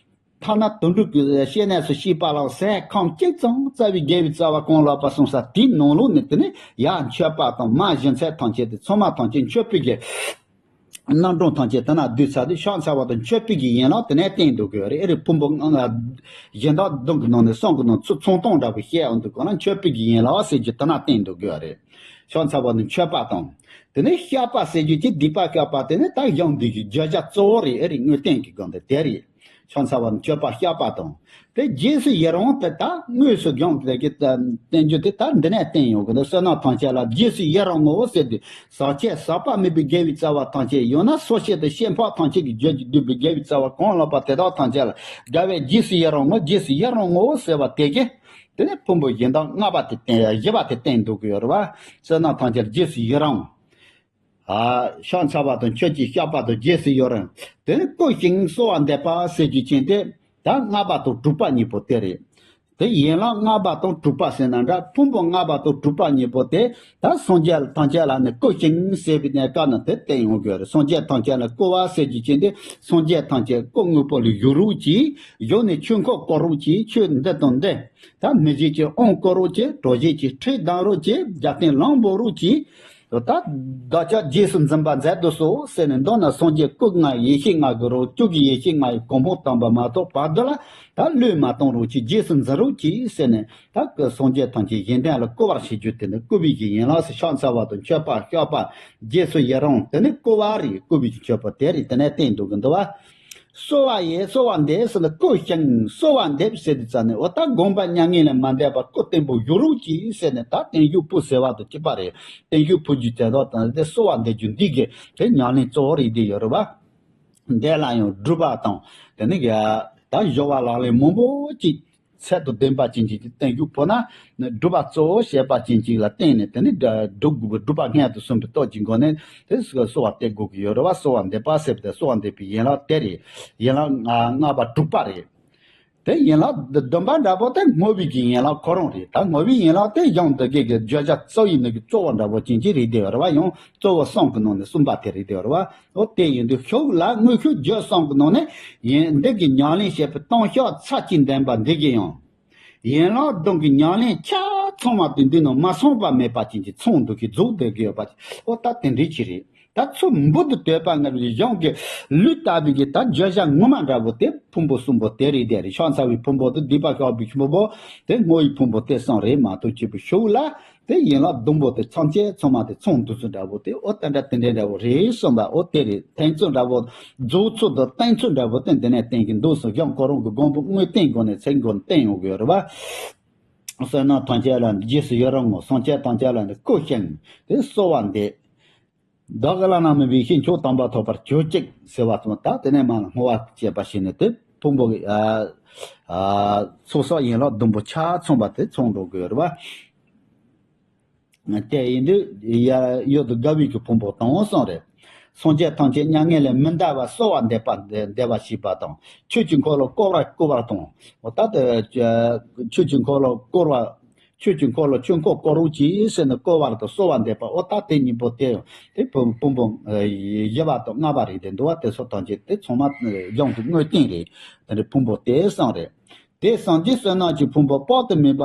ཐ་ན་དོན་གྲུབ་ཀྱི་བཤེས་གཉེན་སུ་ཤེས་པ་ལ་ཟས་ཁམ་གཅིག་ཙམ་བཙལ་བའི་དགེ་བའི་རྩ་བ་གང་ལགས་པ་གསུངས་ས་དེའི་ནང་ལོགས་ནས། དེ་ནས་ཡར་མཆོད་པ་དང་མར་སྦྱིན་ཚད་ཐམས་ཅད་དེ་ཚང་མ་ཐམས་ཅད་མཆོད་པའི་གི་རྣམ་གྲངས་ཐམས་ཅད་དེ་ན་བསྡུས་ཚར་དུས། ཕྱག་འཚལ་བ་དང་མཆོད་པའི་གི་ཡན་ལག་དེ་ནས་བསྟན་འདུག་གི་རེད། ཨེ་རེད། ཕུང་པོ་ལྔ་ལྔ་གཞན་དག་བདུན་གྱི་ནང་ནས་གསུམ་གྱི་ནང་ཚུར་ཚོང་སྟངས་འདྲ་བོ་བཤད་ཡོང་དུས། གང་ལ་མཆོད་པའི་གི་ཡན་ལག་ཟེར་རྒྱུ་དེ་ན་བསྟན་འདུག་གི་རེད། ཕྱག་འཚལ་བ་ནི་མཆོད་པ་དང་། དེ་ནས་བཤགས་པ་ཟེར་རྒྱུ་གྱི་སྡིག་པ་བཤགས་པ་དེ་ནི་ད་གཞུང་འདི་གི་བརྗོད་བྱ་གཙོ་བོ་རེད། ཨེ་རེད། དངོས་བསྟན་གྱི་སྒང་དེ་དེ་རེད། ཕྱག་འཚལ་བ་ནི་མཆོད་པ་བཤགས་པ་དང་། དེ་རྗེས་སུ་ཡི་རང་དེ་ད་དངོས་སུ་སྦྱོང་དེ་གི་བསྟན་རྒྱུ་དེ་ད་འདི་ནས་བསྟན་ཡོང་གི་འདུག། བསོད་ནམས་ཐམས་ཅད་ལ་རྗེས་སུ་ཡི་རང་ངོ་ཟེར་ཏེ། ཟག་བཅས་ཟག་པ་མེད་པའི་དགེ་བའི་རྩ་བ་ཐམས་ཅད། ཡང་ན་སོ་སྐྱེ་དང་ཤེས་འཕགས་ཐམས་ཅད་ཀྱི་རྒྱུད་ཀྱིས་བསྡུས་པའི་དགེ་བའི་རྩ་བ་གང་ལགས་པ་དེ་དག་ཐམས་ཅད་ལ་དགའ་བས་རྗེས་སུ་ཡི་རང་ངོ་། རྗེས་སུ་ཡི་རང་ངོ་ཟེར་བ་དེ་གི། དེ་ནས་ཕུང་པོ་གཞན་དག་ལྔ་པ་དེ་བསྟན། བཞི་པ་དེ་བསྟན་འདུག་གི་ཡོད་རེད་བ། བསོད་ནམས་ཐམས་ཅད་ལ་རྗེས་སུ་ཡི་རང་། ཨ། ཕྱག་འཚལ་བ་དང་མཆོད་ཅིང་བཤགས་པ་དང་རྗེས་སུ་ཡི་རང་། དེ་ནི་བསྐུལ་ཞིང་གསོལ་བ་འདེབས་པ་ཟེར་རྒྱུ་ཅན་དེ། ད་ལྔ་པ་དང་དྲུག་པ་གཉིས་པོ་དེ་རེད། དེ་ཡན་ལག་ལྔ་པ་དང་དྲུག་པ་ཟེར་ན་འདྲ། ཕུང་པོ་ལྔ་པ་དང་དྲུག་པ་གཉིས་པོ་དེ། ད་སངས་རྒྱས་ཐམས་ཅད་ལ་ནི་བསྐུལ་ཞིང་ཟེར་བའི་གནས་སྐབས་ན་དེ་བསྟན་ཡོང་གི་རེད། སངས་རྒྱས་ཐམས་ཅད་ལ་བསྐུལ་བ་ཟེར་རྒྱུ་ཅན་དེ། སངས་རྒྱས་ཐམས་ཅད་སྐུ་དངོས་པོ་ལ་བཞུགས་རོགས་གྱིས། བཞུགས་ནས་ཆོས་འཁོར་བསྐོར་རོགས་གྱིས། ཆོས་འདི་དང་འདི། ད་མི་བཞེད་ཀྱི་དབང་བསྐུར་རོགས་གྱིས། གྲོགས་བྱེད་ཀྱི་ཁྲིད་གདམ་རོགས་གྱིས། རྒྱབ་རྟེན་ལམ་འབོག་རོགས་གྱིས། ད་བདག་ཅག་རྗེས་སུ་འཛིན་པ་མཛད་དུ་གསོལ་ཟེར་ནས། མདོར་ན་སངས་རྒྱས་སྐུ་ལྔ་ཡེ་ཤེས་ལྔ་གི་རང་བྱུང་གི་ཡེ་ཤེས་ལྔ་ཡི་གོ་འཕང་དམ་པ་མ་ཐོབ་བར་དུ་ལ་ད་བློས་མ་གཏོང་རོགས་གྱིས། རྗེས་སུ་འཛིན་རོགས་གྱིས་ཟེར་ནས། ད་སངས་རྒྱས་ཐམས་ཅད་གཞན་དོན་ལ་བསྐུལ་བར་བྱེད་རྒྱུ་དེ་ནི་བསྐུལ་བའི་གི་ཡན་ལག་ཟེར། ཕྱག་འཚལ་བ་དང་མཆོད་པ་བཤགས་པ། རྗེས་སུ་ཡི་རང་། དེ་ནི་བསྐུལ་བ་རེད། བསྐུལ་བའི་གི་མཆོད་པ་དེ་རེད། དེ་ནས་བསྟན་འདུག་གི་འདུག་བ། གསོལ་བ་ཡི་གསོལ་བ་འདེབས་ཟེར་ལ་བསྐུལ་ཞིང་གསོལ་བ་འདེབས་ཟེར་དུས་ཙ་ནས་འོ་ད་དགོངས་པ་མྱ་ངན་ལས་མ་འདས་པར་སྐུ་བརྟན་པོ་བཞུགས་རོགས་གྱིས་ཟེར་ནས། ད་བརྟན་བཞུགས་ཕུལ་ཟེར་བ་དང་གཅིག་པ་རེད། བརྟན་བཞུགས་ཕུལ་རྒྱུ་དེ་དག་དང་དེ་གསོལ་བ་འདེབས་རྒྱུ་འདི་གི་དེ་ཉམས་ལེན་གཙོ་བོ་རེད་དེ་ཡོད་རེད་བ། འདི་ལ་ཡང་སྒྲུབ་པ་དང་དེ་ནི་ག་ད་སྦྱོར་བ་ལག་ལེན་མང་པོ་ཅིག་ཚད་དང་ལྡན་པ་ཅན་གྱི་བརྟན་བཞུགས་ཕུལ་ན། སྒྲུབ་པ་གཙོ་བོ་བྱེད་པ་ཅན་ཅིག་ལ་བརྟེན་ནས་དེ་ནི་སྒྲུབ་དགོས་པའི་སྒྲུབ་པ་སྔོན་དུ་སོན་པའི་སྟོབས་ཀྱི་སྒོ་ནས་དེ་གསོལ་བ་འདེབས་དགོས་ཀྱི་ཡོད་རེད་བ། གསོལ་བ་འདེབས་པ་ཟེར་བ་དེ་གསོལ་བ་འདེབས་པའི་ཡན་ལག་དེ་རེད། ཡན་ལག་ལྔ་པ་དྲུག་པ་རེད། དེ་ཡན་ལག་བདུན་པ་འདྲ་པོ་དེ་བསྔོ་བའི་གི་ཡན་ལག་ཁོ་རང་རེད། ད་བསྔོ་བའི་ཡན་ལག་དེ་ཡང་འདི་གའི་གི་བརྗོད་བྱ་རྩ་བའི་ནི་གི་གཙོ་བོ་འདྲ་པོ་ཅན་གྱི་རེད་དེ་རེད་བ། ཡང་གཙོ་བོ་གསུམ་གི་ནང་ནས་གསུམ་པ་དེ་རེད་དེ་རེད་བ། འོ་དེ་ཡིན་དུས་ཤུགས་ལ་དངོས་ཤུགས་བརྗོད་གསུམ་གི་ནང་ནས་ཡིན་འདི་གི་ཉམས་ལེན་བྱེད་པའི་གཏིང་ཤོག་ཚད་ཀྱིས་ལྡན་པ་འདི་གི་ཡང་། ཡན་ལག་བདུན་གྱི་ཉམས་ལེན་ཆ་ཚང་བ་དེ་འདི་ནང་མ་ཚང་པ་མེད་པ་ཅན་གྱི་ཚང་འདུ་གི་རྫོགས་བསྡད་ཀྱི་ཡོད་པ། འོ་ད་དེ་འདྲའི་ཆེ་རེད། ད་ཚུར་འབུར་དུ་དོད་པ་ལྔ་བའི་གཞུང་གི་ལུས་ལྟ་བུའི་གི་ད་བརྗོད་བྱ་ངོ་མ་འདྲ་པོ་དེ་ཕུང་པོ་གསུམ་པོ་དེ་རེད་དེ་རེད། ཕྱག་འཚལ་བའི་ཕུང་པོ་དེ་སྡིག་པ་བཤགས་པའི་ཕུང་པོ་དེ་བསྔོ་བའི་ཕུང་པོ་དེ་གསུམ་རེད་མ་གཏོགས་གཅིག་པུ་ཤུགས་ལ་དེ་ཡན་ལག་བདུན་པོ་དེ་ཚང་ཆེ་ཚང་མ་དེ་ཚང་འདུ་ཚུལ་འདྲ་པོ་དེ་འོ་དེ་འདྲ་དེ་འདྲ་འདྲ་པོ་རེད་གསུངས་པ། འོ་དེ་རེད། ཐེག་ཚུལ་འདྲ་པོ་རྫོགས་ཚུལ་དང་བརྟན་ཚུལ་འདྲ་པོ་དེ་འདི་ནས་བསྟན་གྱི་འདུག་སོ། གཞུང་ཁོ་རང་གི་དགོངས་པ་དངོས་བསྟན་སྒོ་ནས་ཚིག་མགོ་བསྟན་ཡོང་གི་ཡོད་རེད་བ། བསོད་ནམས་ཐམས་ཅད་ལ་རྗེས་སུ་ཡི་རང་ངོ་། སངས་རྒྱས་ཐམས་ཅད་ལ་ནི་བསྐུལ་ཞིང་དེ་གསོལ་བ་འདེབས། བདག་གི་བླ་ན་མེད་པའི་ཡེ་ཤེས་མཆོག་དམ་པ་ཐོབ་པར་གྱུར་ཅིག་ཟེར་བ་དང་། ད་དེ་ནས་མར་ལ་བསྔོ་བ་བྱས་པ་ཞིག་ནས་དེ་ཕུང་པོ་གི་ཨ་ཨ་ཚོགས་བསགས་ཡན་ལག་བདུན་པོ་ཆ་ཚང་བ་དེ་ཚང་འགྲོ་དགོས་རེད་བ། དེ་ཡིན་དུས་ཡ་ཡོད་དུ་དགའ་བའི་གི་ཕུང་པོ་དང་གསུམ་རེད། སངས་རྒྱས་ཐམས་ཅད་མྱ་ངན་ལས་མི་འདའ་བར་གསོལ་བ་འདེབས་པ་འདེབས་པ་ཞེས་པ་དང་། ཆོས་ཀྱི་འཁོར་ལོ་བསྐོར་བར་བསྐུལ་བ་དང་། འོ་ད་དེ་ཆོས་ཀྱི་འཁོར་ལོ་བསྐོར་བ། ཆོས་ཀྱི་འཁོར་ལོ་ཆོས་འཁོར་བསྐོར་རོགས་གྱིས་ཟེར་ནས་བསྐུལ་བ་དང་གསོལ་བ་འདེབས་པ། འོ་ད་དེ་གཉིས་པོ་དེ་ཡང་དེ་ཕུང་ཕུང་པོ་བཞི་པ་དང་ལྔ་པ་རེད་དེ་འདུག་བ། དེ་ཚོ་ཐམས་ཅད་དེ་ཚང་མ་གཞུང་གི་དངོས་བསྟན་རེད། དེ་འདྲའི་ཕུང་པོ་དེ་གསུམ་རེད། དེ་གསུམ་གྱི་བསོད་ནམས་ཀྱི་ཕུང་པོ་དཔག་ཏུ་མེད་པ་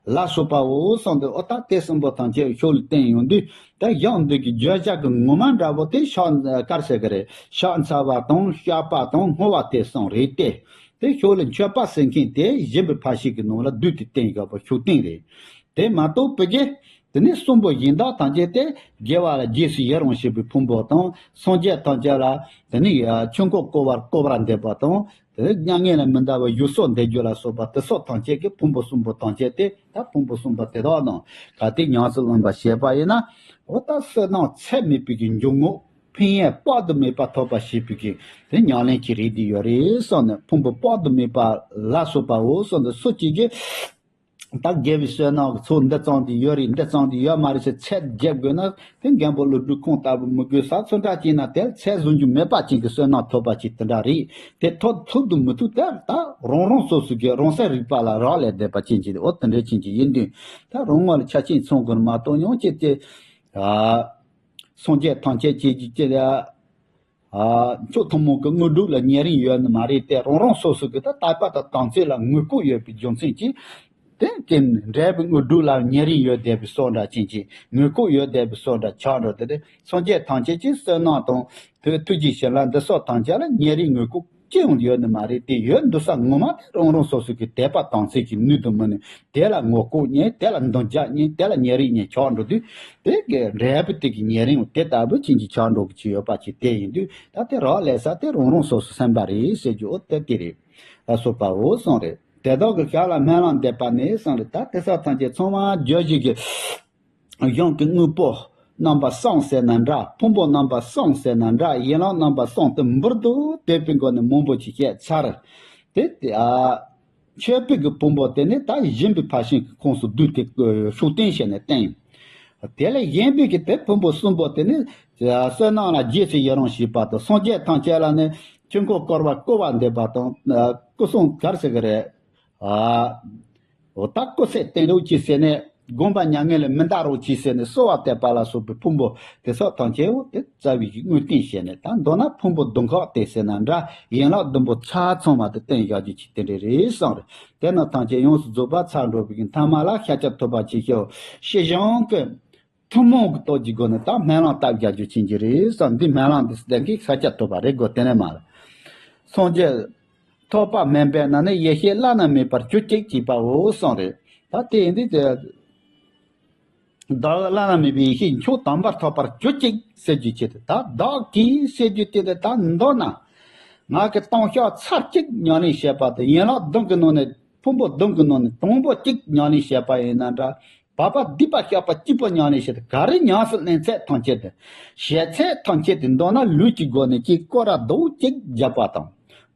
ལ་སོགས་པའོ་གསུངས་ཏེ། འོ་ད་དེ་གསུམ་པོ་ཐམས་ཅད་ཤུགས་ལ་བསྟན་ཡོང་དུས་ད་གཞུང་འདི་གི་བརྗོད་བྱ་གི་ངོ་མ་འདྲ་པོ་དེ་ཕྱག་ག་རེ་ཟེར་གི་རེད། ཕྱག་འཚལ་བ་དང་བཤགས་པ་དང་བསྔོ་བ་དེ་གསུམ་རེད་དེ། དེ་ཤུགས་ལ་མཆོད་པ་ཟེར་མཁན་དེ་སྦྱིན་པའི་ཕར་ཕྱིན་གྱི་ནང་ལ་བསྡུས་ཏེ་བསྟན་ཡོད་པ་ཤུགས་བསྟན་རེད། དེ་མ་གཏོགས་ཕ་གི་དེ་ནས་གསུམ་པོ་གཞན་དག་ཐམས་ཅད་དེ་དགེ་བ་ལ་རྗེས་སུ་ཡི་རང་བྱེད་པའི་ཕུང་པོ་དང་། སངས་རྒྱས་ཐམས་ཅད་ལ་དེ་ནས་ཆོས་འཁོར་བསྐོར་བར་བསྐུལ་བར་འདེབས་པ་དང་། དེ་ནས་མྱ་ངན་ལས་མི་འདའ་བར་བཞུགས་སོགས་འདེབས་རྒྱུ་ལ་སོགས་པ་དེ་སོགས་ཐམས་ཅད་ཀྱི་ཕུང་པོ་གསུམ་པོ་ཐམས་ཅད་དེ་ད་ཕུང་པོ་གསུམ་པོ་དེ་དག་ནང་གལ་ཏེ་ཉམས་སུ་བླངས་པ་བྱས་པ་ཡིན་ན། འོ་ད་བསོད་ནམས་ཚད་མེད་པའི་གི་འཇུག་ངོགས་ཕན་ཡོན་དཔག་ཏུ་མེད་པ་ཐོབ་པ་བྱེད་པའི་གི་དེ་ཉམས་ལེན་གྱི་རིགས་དེ་ཡོད་རེད་གསུངས་ནས། ཕུང་པོ་དཔག་ཏུ་མེད་པ་ལ་སོགས་པའོ་གསུངས་ཏེ། སུ་གཅིག་གིས་ད་དགེ་བའི་བསོད་ནམས་ཀྱི་ཚོགས་འདི་ཙམ་དེ་ཡོད་རེད། འདི་ཙམ་དེ་ཡོད་མ་རེད་ཟེར་ཚད་བརྒྱབ་དགོས་ན། དེ་མགོན་པོ་ཀླུ་སྒྲུབ་ཁོང་ལྟ་བུ་མི་དགོས་ས་ཚོ་འདྲ་ཅིག་ན་དེར་ཚད་བཟུང་རྒྱུ་མེད་པ་ཅིག་གི་བསོད་ནམས་ཐོབ་པ་ཅིག་དེ་འདྲ་རེད། དེ་ཐོབ་ཐུབ་དང་མི་ཐུབ་དེ་ད་རང་རང་སོ་སོ་གི་རང་སེམས་རིག་པ་ལ་རག་ལས་བསྡད་པ་ཅན་ཅིག་འོ་དེ་འདྲ་ཅན་ཅིག་ཡིན་དུས། ད་རང་ངོ་ལ་ཆ་ཤས་མཚོན་དགོས་མ་གཏོགས་ཡང་ཅི་སྟེ། ཨ། སངས་རྒྱས་ཐམས་ཅད་ཀྱི་ཅི་ལ། ཨ། མཆོག་ཐུན་མོང་གི་དངོས་གྲུབ་ལ་ཉེ་རིང་ཡོད་ནི་མ་རེད་དེ། རང་རང་སོ་སོ་གི་ད་དད་པ་དང་དམ་ཚིག་ལ་ངོ་ལྐོག་ཡོད་པའི་རྒྱུ་མཚན་གྱིས། དེ་དེ་འབྲས་བུ་དངོས་གྲུབ་ལ་ཉེ་རིང་ཡོད་བསྡད་པའི་བཟོ་འདྲ་ཅན་གྱི་ངོ་ལྐོག་ཡོད་བསྡད་པའི་བཟོ་འདྲ་ཆགས་འགྲོ། དེ་དེ་སངས་རྒྱས་ཐམས་ཅད་ཀྱི་བསོད་ནམས་དང་དེ་ཐུགས་རྗེ་བྱིན་རླབས་འདི་སོགས་ཐམས་ཅད་ལ་ཉེ་རིང་ངོ་ལྐོག་ཅི་ཡང་ཡོད་ནི་མ་རེད་དེ། ཡོད་འདུག་ས་ངོ་མ་དེ་རང་རང་སོ་སོ་གི་དད་པ་དམ་ཚིག་གི་ནུས་དང་མི་ནུས། དེ་ལ་ངོ་ལྐོག་ཉན། དེ་ལ་འདང་རྒྱག་ཉན། དེ་ལ་ཉེ་རིང་ཉན་ཆགས་འགྲོ་དུས། དེ་གི་འབྲས་བུ་དེ་གི་ཉེ་རིང་དེ་ལྟ་བུ་ཅན་གྱི་ཆགས་འགྲོ་གི་ཅི་ཡོད་པ་ཅིག་དེ་ཡིན་དུས། ད་དེ་རག་ལས་ས་དེ་རང་རང་སོ་སོ་སེམས་པ་རེད་ཟེར་རྒྱུ་འོ་དེ་དེ་རེད། ལ་སོགས་པའོ་གསུངས་རེད། དེ་དག་གི་ཞར་ལ་སྨོན་ལམ་འདེབས་པ་ནི་གསུངས་རེད། ད་དེ་ས་ཐམས་ཅད་ཚང་མ་བརྗོད་གཞི་གི་གཞུང་གི་དངོས་པོ་རྣམ་པ་གསུམ་ཟེར་ན་འདྲ། ཕུང་པོ་རྣམ་པ་གསུམ་ཟེར་ན་འདྲ། ཡན་ལག་རྣམ་པ་གསུམ་དེ་འབུར་དུ་དོད་པའི་སྒོ་ནས་མང་པོ་ཅིག་བཤད་ཚར། དེ་དེ་ཨ། མཆོད་པའི་གི་ཕུང་པོ་དེ་ནི་ད་སྦྱིན་པའི་ཕར་ཕྱིན་གྱི་ཁོངས་སུ་བསྡུས་ཏེ་ཤུགས་བསྟན་བྱས་ནས་བསྟན། དེ་ལས་གཞན་པའི་གི་དེ་ཕུང་པོ་གསུམ་པོ་དེ་ནི་བསོད་ནམས་ལ་རྗེས་སུ་ཡི་རང་བྱེད་པ་དང་། སངས་རྒྱས་ཐམས་ཅད་ལ་ནི་ཆོས་འཁོར་བསྐོར་བར་བསྐུལ་བ་འདེབས་པ་དང་། སྐུ་གསུང་ག་རེ་ཟེར་གི་རེད། ཨ། འོ་ད་སྐུ་ཚེ་བརྟན་རོགས་གྱིས་ཟེར་ནས། དགོངས་པ་མྱ་ངན་ལས་མི་འདའ་རོགས་གྱིས་ཟེར་ནས་གསོལ་བ་འདེབས་པ་ལ་སོགས་པའི་ཕུང་པོ་དེ་སོགས་ཐམས་ཅད་འོ་དེ་རྩ་བའི་གི་དངོས་བསྟན་བྱས་ནས། ད་མདོར་ན་ཕུང་པོ་བདུན་ཁག་སྟེ་ཟེར་ན་འདྲ། ཡན་ལག་བདུན་པོ་ཆ་ཚང་བ་དེ་བསྟན་བཞག་རྒྱུ་ཅིག་དེ་འདྲ་རེད་གསུངས་རེད། དེ་རྣམས་ཐམས་ཅད་ཡོངས་སུ་རྫོགས་པ་ཚར་འགྲོ་བའི་གི་མཐའ་མ་ལ་ཤཱཀྱ་ཐུབ་པ་ཆེ་ཤོས་སྤྱི་གཞུང་གི་ཐུན་མོང་གི་སྟོབས་ཀྱི་སྒོ་ནས་ད་སྨོན་ལམ་བཏབ་བཞག་རྒྱུ་ཅན་ཅིག་རེད་གསུངས། འདི་སྨོན་ལམ་འདི་ལྡན་གྱི་ཤཱཀྱ་ཐུབ་པ་རེད་གོ། དེ་ནས་མ་ལ་སངས་རྒྱས་ཐོབ་པ་སྨོན་པའི་ནང་ནས་ཡེ་ཤེས་བླ་ན་མེད་པར་གྱུར་ཅིག་ཅེས་པའོ་གསུངས་རེད། ད་དེ་ཡིན་དུས་དེ་བདག་བླ་ན་མེད་པའི་ཡེ་ཤེས་མཆོག་དམ་པར་ཐོབ་པར་གྱུར་ཅིག་ཟེར་རྒྱུ་ཆེད་དུ། ད་བདག་གིས་ཟེར་རྒྱུ་དེ་ལ་ད་མདོར་ན་ ང་གི་ལྟུང་བཤགས་ཚར་གཅིག་ཉམས་ལེན་བྱས་པ་དང་། ཡན་ལག་བདུན་གྱི་ནང་ནས་ཕུང་པོ་བདུན་གྱི་ནང་ནས་དང་པོ་གཅིག་ཉམས་ལེན་བྱས་པ་ཡིན་ན་འདྲ། བར་པ་སྡིག་པ་བཤགས་པ་གཅིག་པོ་ཉམས་ལེན་བྱས་ཏེ། ག་རེ་ཉམས་སུ་ལེན་ཚད་ཐམས་ཅད་དེ། བྱས་ཚད་ཐམས་ཅད་དེ་མདོར་ན་ལུས་ཀྱི་སྒོ་ནས་ཀྱི་སྐོར་ར་རྡོག་གཅིག་བརྒྱབ་པ་དང་།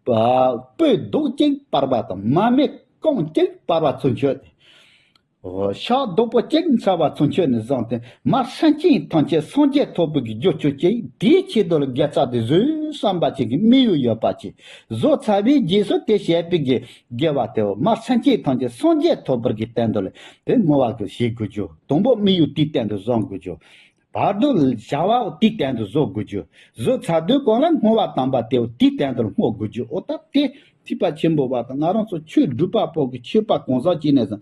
སྤོས་རྡོག་གཅིག་སྤར་བ་དང་། མར་མེ་རྐང་གཅིག་སྤར་བ་ཚུན་ཆོད་དེ། ཕྱག་རྡོག་པོ་གཅིག་འཚལ་བ་ཚུན་ཆོད་ནས་བཟུང་སྟེ། མ་སེམས་ཅན་ཐམས་ཅད་སངས་རྒྱས་ཐོབ་པའི་རྒྱུ་ཆོས་ཅན། དེའི་ཆེད་དུ་ལ་དགེ་རྩ་དེ་བཟོད་བསམ་པ་ཅན་གྱི་དམིགས་ཡུལ་ཡོད་པ་ཅིག་བཟོ་ཚར་བའི་རྗེས་སུ་དེ་བྱས་པའི་གི་དགེ་བ་དེའོ། མ་སེམས་ཅན་ཐམས་ཅད་སངས་རྒྱས་ཐོབ་པར་གྱི་དོན་དུ་ལ་དེ་བསྔོ་བ་གི་བྱེད་དགོས་རྒྱུ། དང་པོ་དམིགས་ཡུལ་དེའི་སྟེང་དུ་བཟུང་དགོས་རྒྱུ། བར་དུ་བྱ་བ་དེའི་སྟེང་དུ་བཟོ་དགོས་རྒྱུ། བཟོ་ཚར་དུས་གང་ལ་བསྔོ་བ་དམ་པ་དེའོ། དེའི་སྟེང་དུ་ལ་བསྔོ་དགོས་རྒྱུ། ཨོ་ད་དེ་ཐེག་པ་ཆེན་པོ་བ་དང་། ང་རང་ཚོ་ཆོས་སྒྲུབ་པ་པོ་གི་ཆོས་པ་གང་ཟག་ཅིག་ནས་བཟུང་།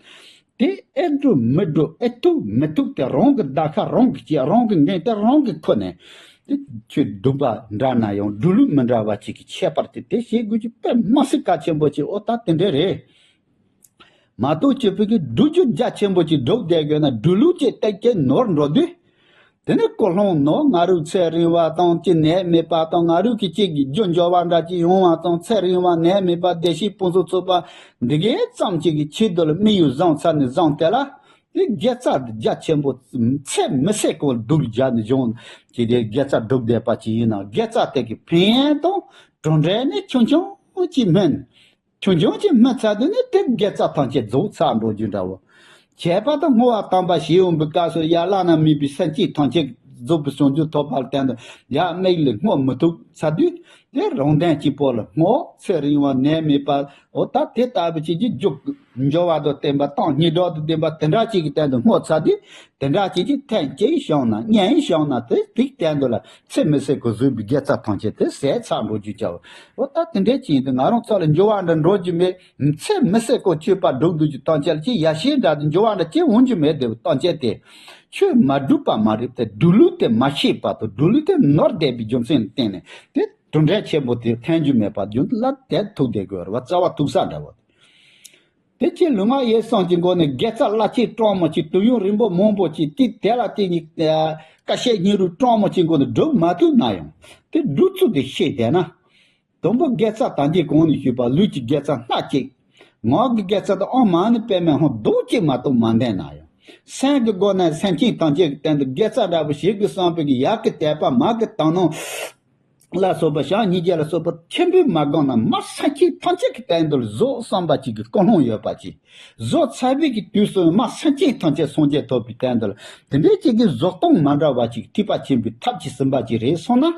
དེ་ཨེ་སྒྲུབ་མི་སྒྲུབ། ཨེ་ཐུབ་མི་ཐུབ། དེ་རང་གི་ད་ཁ་རང་གིས་བྱས། རང་གི་འགན་དེ་རང་གིས་འཁུར་ནས། དེ་ཆོས་སྒྲུབ་པ་འདྲ་ན་ཡང་སྒྲུབ་ལུགས་མི་འདྲ་བ་ཅིག་གི་ཁྱད་པར་དེ་དེ་བྱེད་དགོས་ཀྱི་དཔེ་མ་སྲིད་གལ་ཆེན་པོ་ཅིག་ཨོ་ད་དེ་འདྲ་རེད། མ་གཏོགས་སྤྱི་པའི་གི་སྒྲུབ་རྒྱུ་རྒྱ་ཆེན་པོ་ཅིག་སྒྲུབ་བསྡད་དགོས་ན། སྒྲུབ་ལུགས་ཅིག་ཏག་ཏག་ནོར་འགྲོ་དུས། དེ་ནས་ཀོ་ལྷོང་ནོར། ང་རུ་ཚེ་རིང་བ་དང་ཅི་ནད་མེད་པ་དང་། ང་རུ་གི་ཅིག་གི་རྒྱུ་འབྱོར་བ་འདྲ་ཅིག་ཡོང་བ་དང་། ཚེ་རིང་བ་ནད་མེད་པ་བདེ་སྐྱིད་ཕུན་སུམ་ཚོགས་པ་འདི་གའི་ཙམ་ཅིག་གི་ཆེད་དུ་ལ་དམིགས་ཡུལ་བཟང་ཚར་ནས་བཟང་དེ་ལ། དེ་དགེ་རྩ་རྒྱ་ཆེན་པོ་ཚད་མི་ཟད་ཀྱི་སྡུག་བརྒྱབ་ནས་སྦྱོང་གི་དེ་དགེ་རྩ་སྒྲུབ་བསྡད་པ་ཅིག་ཡིན་ན། དགེ་རྩ་དེ་གི་ཕན་ཡོན་དང་གྲུབ་འབྲས་ནི་ཆུང་ཆུང་ཅིག་སྨིན། ཆུང་ཆུང་ཅིག་སྨིན་ཚར་དུས་ནི་དེ་དགེ་རྩ་ཐམས་ཅད་རྫོགས་ཚར་འགྲོ་རྒྱུ་འདྲ་བོ། ཁྱད་པར་དུ་བསྔོ་བ་དམ་པ་ཞིག་ཡོང་བའི་སྐབས་སུ་ཡ་བླ་ན་མེད་པའི་སེམས་ཅན་ཐམས་ཅད་རྫོགས་པའི་བྱང་ཆུབ་ཐོབ་པར་བརྟེན་དུ་ཡ་དམིགས་ལ་བསྔོ་མི་ཐུབ་ཚར་དུས། དེ་རང་དོན་གཅིག་པོ་ལ་བསྔོ། ཚེ་རིང་བ་ནད་མེད་པ། འོ་ད་དེ་ལྟ་བུ་ཅིག་གི་རྒྱུ་འབྱོར་བ་དང་ལྡན་པ། ཏིང་ངེ་འཛིན་དང་ལྡན་པ་དེ་འདྲ་ཅིག་གི་སྟེང་དུ་བསྔོ་ཚར་དུས། དེ་འདྲ་ཅིག་གིས་ཐེངས་གཅིག་བྱུང་ན་གཉིས་བྱུང་ན། དེ་དེའི་སྟེང་དུ་ལ་ཚད་མི་ཟད་པར་བཟོས་པའི་དགེ་རྩ་ཐམས་ཅད་དེ་ཟད་ཚར་འགྲོ་རྒྱུ་བྱའོ། འོ་ད་དེ་འདྲའི་ཅིག་ཡིན་དུས་ང་རང་ཚོ་ལ་འབྱོར་བ་འདྲ་འགྲོ་རྒྱུ་མེད། ཚད་མི་ཟད་པར་ཆོས་པ་སྒྲུབ་འདོད་ཀྱི་སྟོང་ཆ་ལ་ཅིག་ཡ་ཤེས་འདྲ་དེ་འབྱོར་བ་འདྲ་ཅིག་འོང་རྒྱུ་མེད། དེ་སྟོང་ཆ་དེ་ཆོས་མ་སྒྲུབ་པ་མ་རེད་དེ། སྒྲུབ་ལུགས་དེ་མ་ཤེས་པ་དང་། སྒྲུབ་ལུགས་དེ་ནོར་བསྡད་པའི་རྒྱུ་མཚན་ལ་བརྟེན་ནས་དེ་གྲུབ་འབྲས་ཆེན་པོ་དེ་ཐོན་རྒྱུ་མེད་པ་རྒྱུ་ལ་དེ་ཐུག་བསྡད་དགོས་རེད་བ། རྩ་བ་ཐུག་ས་འདྲ་བོ། དེ་ཕྱིར་ལུས་ངག་ཡིད་གསུམ་གྱི་སྒོ་ནས་དགེ་རྩ་རླབས་ཆེན་གྲངས་མང་ཅིག་དུས་ཡུན་རིང་པོ་མང་པོ་ཅིག་དེ་དེ་ལ་བརྟེན་ནས་ཀ་ཤས་སྙིང་རུས་གྲངས་མང་ཅིག་སྒོ་ནས་སྒྲུབ་མ་ཐུབ་ན་ཡང་། དེ་སྒྲུབ་ཚུལ་དེ་ཤེས་བསྡད་ན། དང་པོ་དགེ་རྩ་དང་དེ་གོང་ནས་ཞུས་པ་ལུས་ཀྱི་དགེ་རྩ་སྣ་གཅིག་ངག་གི་དགེ་རྩ་དེ་ཨོཾ་མ་ཎི་པདྨེ་ཧཱུྃ་རྡོག་གཅིག་མ་གཏོགས་མ་འདོན་ན་ཡང་། སེམས་ཀྱི་སྒོ་ནས་སེམས་ཅན་ཐམས་ཅད་ཀྱི་སྟེང་དུ་དགེ་རྩ་འདྲ་བོ་བྱེད་དགོས་བསམ་པའི་གི་ཡ་གི་དད་པ་མ་གི་དག་སྣང་ལ་སོགས་པ་བྱམས་སྙིང་རྗེ་ལ་སོགས་པ་ཆེན་པོས་མ་བསྒོམས་ན། མ་སེམས་ཅན་ཐམས་ཅད་ཀྱི་སྟེང་དུ་བཟོད་བསམ་པ་ཅིག་གི་ཀུན་སློང་ཡོད་པ་ཅིག་བཟོད་ཚར་བའི་གི་དུས་སུ་མ་སེམས་ཅན་ཐམས་ཅད་སངས་རྒྱས་ཐོབ་པའི་སྟེང་དུ་དེ་འདྲའི་ཅིག་གི་བཟོད་གཏོང་མ་འདྲ་བ་ཅིག་ཐེག་པ་ཆེན་པོའི་ཐབས་ཀྱིས་ཟིན་པ་ཅིག་རེད་སོང་ན།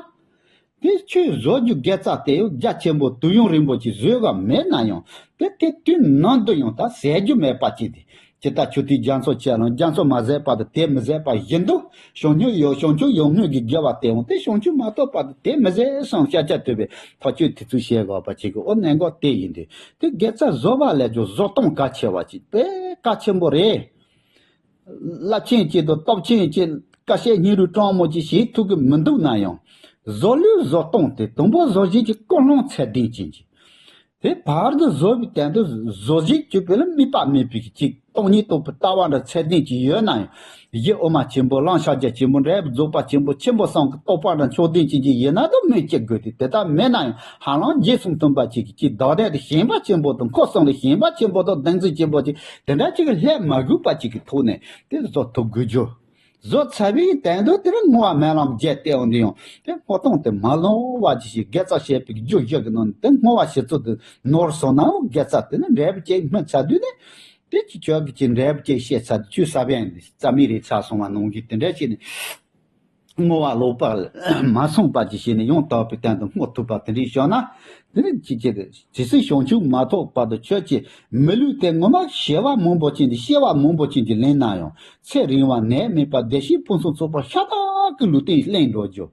དེ་ཆོས་བཟོད་རྒྱུ་དགེ་རྩ་དེ་རྒྱ་ཆེན་པོ་དུས་ཡུན་རིང་པོ་ཅིག་བཟོད་པ་མེད་ན་ཡང་། དེ་དེ་དུས་ནམ་དུ་ཡང་ད་ཟད་རྒྱུ་མེད་པ་ཅིག་དེ། ཇི་ལྟར་ཆུ་ཐིགས་རྒྱ་མཚོ་ཆེ་ལ་རྒྱ་མཚོ་མ་ཟད་བར་དུ་དེ་མི་ཟད་པ་བཞིན་དུ། བྱང་ཆུབ་ཡོད། བྱང་ཆུབ་ཡོད་མངོན་གྱི་དགེ་བ་དེ་ཡང་དེ་བྱང་ཆུབ་མ་ཐོབ་བར་དུ་དེ་མི་ཟད་བསམ། ཤཱཀྱ་ཐུབ་པའི་ཐག་གཅོད་དེ་ཚོ་བྱེད་དགོས་པ་ཅིག་གི་འོ་གནད་འགག་དེ་ཡིན་དུས། དེ་དགེ་རྩ་བཟོད་པ་ལས་ཀྱང་བཟོད་གཏོང་གལ་ཆེ་བ་ཅིག་དཔེ་གལ་ཆེན་པོ་རེད། རླབས་ཆེན་གཅིག་དང་སྟོབས་ཆེན་གཅིག་ཀ་ཤས་སྙིང་རུས་གྲངས་མང་གཅིག་བྱེད་ཐུབ་ཀྱི་མི་འདུག་ན་ཡང་། བཟོད་ལུགས་བཟོད་གཏོང་དེ་དང་པོ་བཟོད་བཞིན་གྱི་ཀུན་སློང་ཚད་ལྡན་ཅན་གྱི། དེ་བར་དུ་བཟོད་པའི་སྟེང་དུ་བཟོད་བཞིན་གྱི་བོད་ལ་དམིགས་པ་དམིགས་པའི་གཅིག་སྟོང་ཉིད་རྟོགས་པའི་ལྟ་བ་འདྲ་ཚད་ལྡན་གྱི་ཡོད་ན་ཡང་། གཞི་དབུ་མ་ཆེན་པོ་གླང་ཤཱཀྱ་ཆེན་པོ་འབྲས་བུ་རྫོགས་པ་ཆེན་པོ་ཆེན་པོ་གསུམ་གྱི་རྟོགས་པ་འདྲ་མཆོག་ལྡན་ཅན་གྱི་ཡིན་ན་དང་སྨོས་ཅི་དགོས་ཏེ། དེ་ལྟར་མེད་ན་ཡང་ཧ་ལམ་རྗེས་སུ་མཐུན་པ་ཅིག་གི་གཅིག་བདག་ལྡན་དུ་ཞེན་པ་ཆེན་པོ་དང་འཁོར་གསུམ་ལ་ཞེན་པ་ཆེན་པོ་དང་བདེན་འཛིན་ཆེན་པོ་ཅིག་དེ་འདྲ་ཅིག་གི་ལྷད་མ་གོས་པ་ཅིག་གི་ཐོག་ནས་དེ་བཟོད་ཐུབ་དགོས་རྒྱུ། བཟོད་ཚར་བའི་སྟེང་དུ་དེར་བསྔོ་བ་སྨོན་ལམ་བརྒྱད་དེའང་འདི་ཡང་དེ་བསྔོ་གཏོང་དེ་མ་ལོག་པ་ཅིག་བྱེད། དགེ་རྩ་བྱེད་པའི་རྒྱུ་བཞི་གི་ནང་ནས་དེ་བསྔོ་བ་བྱེད་ཚུལ་དེ་ནོར་སོང་ནའང་དགེ་རྩ་དེ་ནི་འབྲས་བུ་ཅིག་སྨིན་ཚར་དུས་ནི། དེ་ཅི་ཁྱོད་ཀྱི་ཅི་འབྲས་བུ་ཅིག་བཤད་ཚར་དུས་ཆུ་ས་བོན་འདི་རྩྭ་མེད་རེད་ཚར་སོང་བ་ནང་བཞིན་དེ་འདྲ་བྱས་ནས། བསྔོ་བ་ལོག་པ་མ་སོང་བ་ཅིག་བྱས་ནས་ཡང་དག་པའི་སྟེང་དུ་བསྔོ་ཐུབ་པ་དེ་འདྲ་བྱུང་ན། དེ་ནི་ཅི་ཅི་ཇི་སྲིད་བྱང་ཆུབ་མ་ཐོབ་བར་དུ་ཁྱོད་ཀྱི་མི་ལུས་དེ་ངོ་མ་བྱེ་བ་མང་པོ་ཅན་གྱི་སྐྱེ་བ་མང་པོ་ཅན་གྱི་ལེན་ན་ཡང་ཚེ་རིང་བ་ནད་མེད་པ་བདེ་སྐྱིད་ཕུན་སུམ་ཚོགས་པ་ཤ་སྟག་གི་ལུས་རྟེན་ལེན་འགྲོ་རྒྱུ།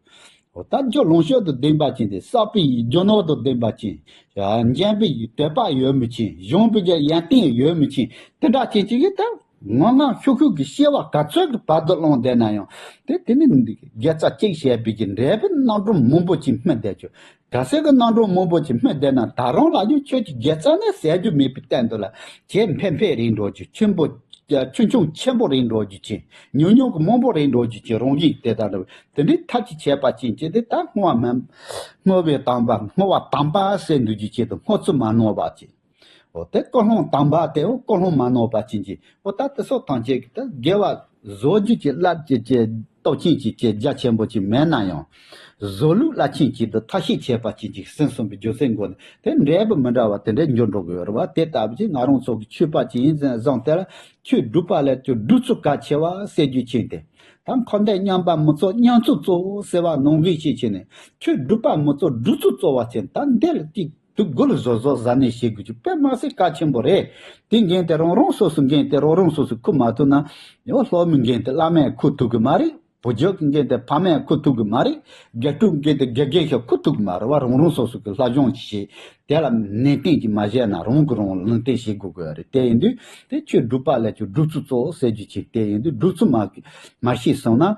འོ་ད་རྒྱུ་ལོངས་སྤྱོད་དང་ལྡན་པ་ཅན་དེ། བསགས་པའི་རྒྱུ་ནོར་དང་ལྡན་པ་ཅན། འཇམ་པའི་དད་པ་ཡོད་མི་ཅན། གཞུང་པའི་གི་ཡོན་ཏན་ཡོད་མི་ཅན། དེ་འདྲ་ཅན་ཅིག་གིས་ད་ངང་ངམ་ཤུགས་ཤུགས་ཀྱི་སྐྱེ་བ་ག་ཚོད་ཀྱི་བར་དུ་བླངས་བསྡད་ན་ཡང་། དེ་དེ་ནི་དགེ་རྩ་གཅིག་བྱས་པའི་གི་འབྲས་བུ་རྣམ་གྲངས་མང་པོ་ཅིག་སྨིན་བསྡད་རྒྱུ། གལ་སྲིད་ཀྱི་རྣམ་གྲངས་མང་པོ་ཅིག་སྨིན་བསྡད་ན་ད་རུང་ལ་ཡང་ཁྱོད་ཀྱི་དགེ་རྩ་ནི་ཟད་རྒྱུ་མེད་པའི་སྟེང་དུ་ལ་ཇེ་འཕེལ་འཕེལ་རེད་འགྲོ་རྒྱུ། ཆེན་པོ་ ཆུང་ཆུང་ཆེན་པོ་རེད་འགྲོ་རྒྱུ་ཅན། ཉུང་ཉུང་གི་མང་པོ་རེད་འགྲོ་རྒྱུ་ཅན། རང་བཞིན་དེ་ལྟར་འདྲ་བ་དེ་འདྲའི་ཐབས་ཀྱིས་བྱས་པ་ཅན་གྱི་དེ་ལྟར་བསྔོ་བ་སྨོན། བསྔོ་བའི་དམ་པ། བསྔོ་བ་དམ་པ་ཟེར་འདུག་རྒྱུ་ཅན་དུ་བསྔོ་ཚུལ་མ་ནོར་བ་ཅན། འོ་དེ་ཀུན་སློང་དམ་པ་དེ་འོ་ཀུན་སློང་མ་ནོར་བ་ཅན་གྱི་འོ་ད་དེ་སོགས་ཐམས་ཅད་ཀྱི་ད་དགེ་བ་བཟོ་རྒྱུ་ཅན་རླབས་ཆེ་ཅན་སྟོབས་ཆེན་ཅན་གྱི་རྒྱ་ཆེན་པོ་ཅིག་མེད་ན་ཡང་། བཟོ་ལུགས་རླབས་ཆེན་ཅིག་ཏུ་ཐབས་ཤེས་བྱས་པ་ཅན་གྱི་སེམས་གསུམ་པའི་རྒྱུ་མཚན་སྒོ་ནས་དེ་འབྲས་བུ་མི་འདྲ་བ་དེ་འདྲའི་འབྱུང་འགྲོ་གི་ཡོད་རེད་བ། དེ་ལྟ་བུ་ཅིག་ང་རང་ཚོ་གི་ཆོས་པ་ཅིག་ཡིན་ཙང་བཟང་དེ་ལ་ཆོས་སྒྲུབ་པ་ལས་ཀྱང་སྒྲུབ་ཚུལ་གལ་ཆེ་བ་ཟེར་རྒྱུ་ཅན་དེ། ད་འཁོར་འདས་མཉམ་པ་མི་གཙོ་མཉམ་ཚུལ་གཙོ་བོ་ཟེར་བ་ནང་བཞིན་ཞིག་བྱས་ནས་ཆོས་སྒྲུབ་པ་མི་གཙོ་སྒྲུབ་ཚུལ་གཙོ་བ་ཅན་ད་འདི་ལ་ཅིག་དུ་དགོས་བཟོ་བཟོ་ཟ་ནས་བྱེད་དགོས་རྒྱུ་དཔེ་མ་སྲིད་གལ་ཆེན་པོ་རེད། དེ་འགན་དེ་རང་རང་སོ་སོའི་འགན་དེ་རང་རང་སོ་སོས་འཁུར་མ་ཐུབ་ན། ཡང་སློབ་མའི་འགན་དེ་བླ་མས་འཁུར་ཐུབ་གི་མ་རེད། བུ་རྒྱུད་ཀྱི་འགན་དེ་ཕ་མས་འཁུར་ཐུབ་གི་མ་རེད། དགེ་ཕྲུག་འགན་དེ་དགེ་རྒན་ཞིག་འཁུར་ཐུབ་གི་མ་རེད་བ། རང་རང་སོ་སོ་གི་སློབ་སྦྱོང་ཞིག་བྱེད། དེ་ལ་ནན་ཏན་གྱིས་མ་བྱས་ན་རང་གིས་རང་ལ་ལུང་བསྟན་བྱེད་དགོས་གི་རེད། དེ་ཡིན་དུས་དེ་ཆོས་སྒྲུབ་པ་ལས་ཀྱང་སྒྲུབ་ཚུལ་གཙོ་བོ་ཟེར་རྒྱུ་ཅིག་དེ་ཡིན་དུས་སྒྲུབ་ཚུལ་མ་མ་ཤེས་སོང་ན།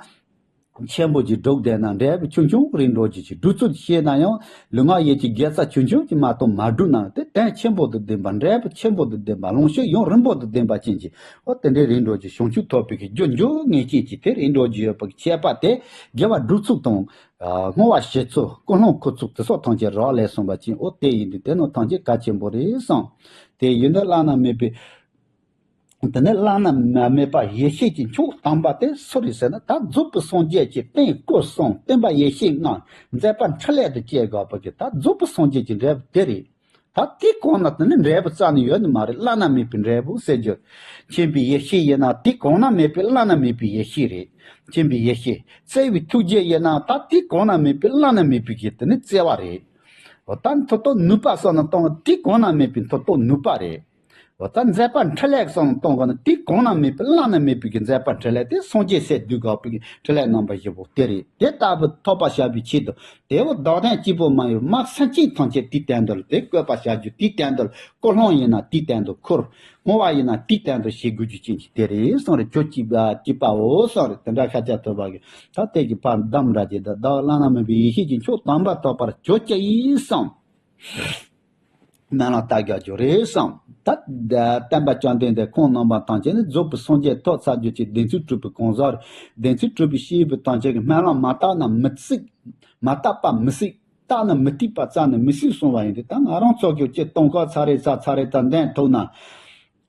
ཆེན་པོ་ཅིག་སྒྲུབ་བསྡད་ན་འབྲས་བུ་ཆུང་ཆུང་རེད་འགྲོ་རྒྱུ་ཅིག་སྒྲུབ་ཚུལ་ཤེས་ན་ཡང་ལུས་ངག་ཡིད་ཀྱི་དགེ་རྩ་ཆུང་ཆུང་ཅིག་མ་གཏོགས་མ་བསྒྲུབས་ན་དེ་དོན་ཆེན་པོ་དང་ལྡན་པ། འབྲས་བུ་ཆེན་པོ་དང་ལྡན་པ། ལོངས་སྤྱོད་ཡུན་རིང་པོ་དང་ལྡན་པ་ཅན་གྱི་འོ་དེ་འདྲའི་རེད་འགྲོ་རྒྱུ། བྱང་ཆུབ་ཐོབ་པའི་གི་རྒྱུ་འགྱུར་ངེས་ཅན་གྱི་དེ་རེད་འགྲོ་རྒྱུ་ཡོད་པ་གི་ཁྱད་པར་དེ་དགེ་བ་སྒྲུབ་ཚུལ་དང་། ཨ། བསྔོ་བ་བྱེད་ཚུལ། ཀུན་སློང་འཁུར་ཚུལ་དེ་སོགས་ཐམས་ཅད་རག་ལས་གསུངས་པ་ཅན། འོ་དེ་ཡིན་དུས་དེ་ནི་ཐམས་ཅད་གལ་ཆེན་པོ་རེད་བསམ། དེ་ཡིན་དུས་བླ་ན་མེད་པའི། དེ་ནས་བླ་ན་མེད་པ་ཡེ་ཤེས་ཀྱི་མཆོག་དམ་པ་དེ་སུ་རེད་ཟེར་ན། ད་རྫོགས་པའི་སངས་རྒྱས་ཀྱི་རྟེན་སྐུ་གསུམ་སྟོན་པ་ཡེ་ཤེས་ལྔ་མཛད་པ་འཕྲིན་ལས་དང་བཅས་དགོས་པ་གི་ད་རྫོགས་པའི་སངས་རྒྱས་ཀྱི་འབྲས་བུ་དེ་རེད། ད་དེ་གོང་ན་དེ་ནི་འབྲས་བུ་རྩ་ནས་ཡོད་ནི་མ་རེད། བླ་ན་མེད་པའི་འབྲས་བུ་ཟེར་རྒྱུ། མཁྱེན་པའི་ཡེ་ཤེས་ཡིན་ན་དེ་གོང་ན་མེད་པའི་བླ་ན་མེད་པའི་ཡེ་ཤེས་རེད། མཁྱེན་པའི་ཡེ་ཤེས། བརྩེ་བའི་ཐུགས་རྗེ་ཡིན་ན་ད་དེ་གོང་ན་མེད་པའི་བླ་ན་མེད་པའི་གི་དེ་ནི་བརྩེ་བ་རེད། འོ་ད་མཐུ་སྟོབས་ནུས་པ་བསམ་ན་གཏོང་དེ་གོང་ན་མེད་པའི་མཐུ་སྟོབས་ནུས་པ་རེད། འོ་ད་མཛད་པ་འཕྲིན་ལས་བསམ་གཏོང་གོ་ན་དེ་གོང་ན་མེད་པའི་བླ་ན་མེད་པའི་གི་མཛད་པ་འཕྲིན་ལས་དེ་སངས་རྒྱས་སྲས་བསྡུས་དགོས་པའི་གི་འཕྲིན་ལས་རྣམ་པ་བཞི་པོ་དེ་རེད། དེ་ལྟ་བུ་ཐོབ་པར་བྱ་བའི་ཆེད་དུ་དེ་བོ་བདག་དོན་གཅིག་པོ་མ་ཡིན་པར་སེམས་ཅན་ཐམས་ཅད་དེའི་སྟེང་དུ་ལ་དེ་བཀོད་པར་བྱ་རྒྱུ། དེའི་སྟེང་དུ་ལ་ཀུན་སློང་ཡིན་ན་དེའི་སྟེང་དུ་འཁུར། བསྔོ་བ་ཡིན་ན་དེའི་སྟེང་དུ་བྱེད་དགོས་རྒྱུ་ཅན་གྱི་དེ་རེད་གསུངས་རེད། ཁྱོད་གཅིག་པ་གཅིག་པའོ་གསུངས་རེད། དེ་འདྲ་ཤཱཀྱ་ཐུབ་པ་གི་ད་དེ་གི་ཕར་གདམས་འདྲ་གྱི་ད་བདག་བླ་ན་མེད་པའི་ཡེ་ཤེས་ཀྱི་མཆོག་དམ་པ་ཐོབ་པར་གྱུར་ཅིག་ཡིན་གསུངས། སྨོན་ལམ་བཏབ་རྒྱག་རྒྱུ་རེད་བསམ། ད་བསྟན་པ་བཅོམ་ལྡན་འདས་ཁོང་རྣམ་པ་ཐམས་ཅད་ནི་རྫོགས་པའི་སངས་རྒྱས་ཐོབ་ཚར་རྒྱུ་ཅིག་བདེན་ཚིག་གྲུབ་པའི་གང་ཟག་རེད། བདེན་ཚིག་གྲུབ་པའི་སྐྱེས་བུ་ཐམས་ཅད་ཀྱིས་སྨོན་ལམ་མ་བཏབ་ན་མི་ཚིག་མ་བཏབ་པ་མི་སྲིད། བཏབ་ན་མི་ཐིག་པ་བརྩམས་ན་མི་སྲིད་གསུངས་པ་ཡིན་ཏེ། ད་ང་རང་ཚོ་གི་སྤྱིར་བཏང་ཁ་ཚར་རེ་ཚར་ཚར་རེ་ད་འདོན་ཐུབ་ན།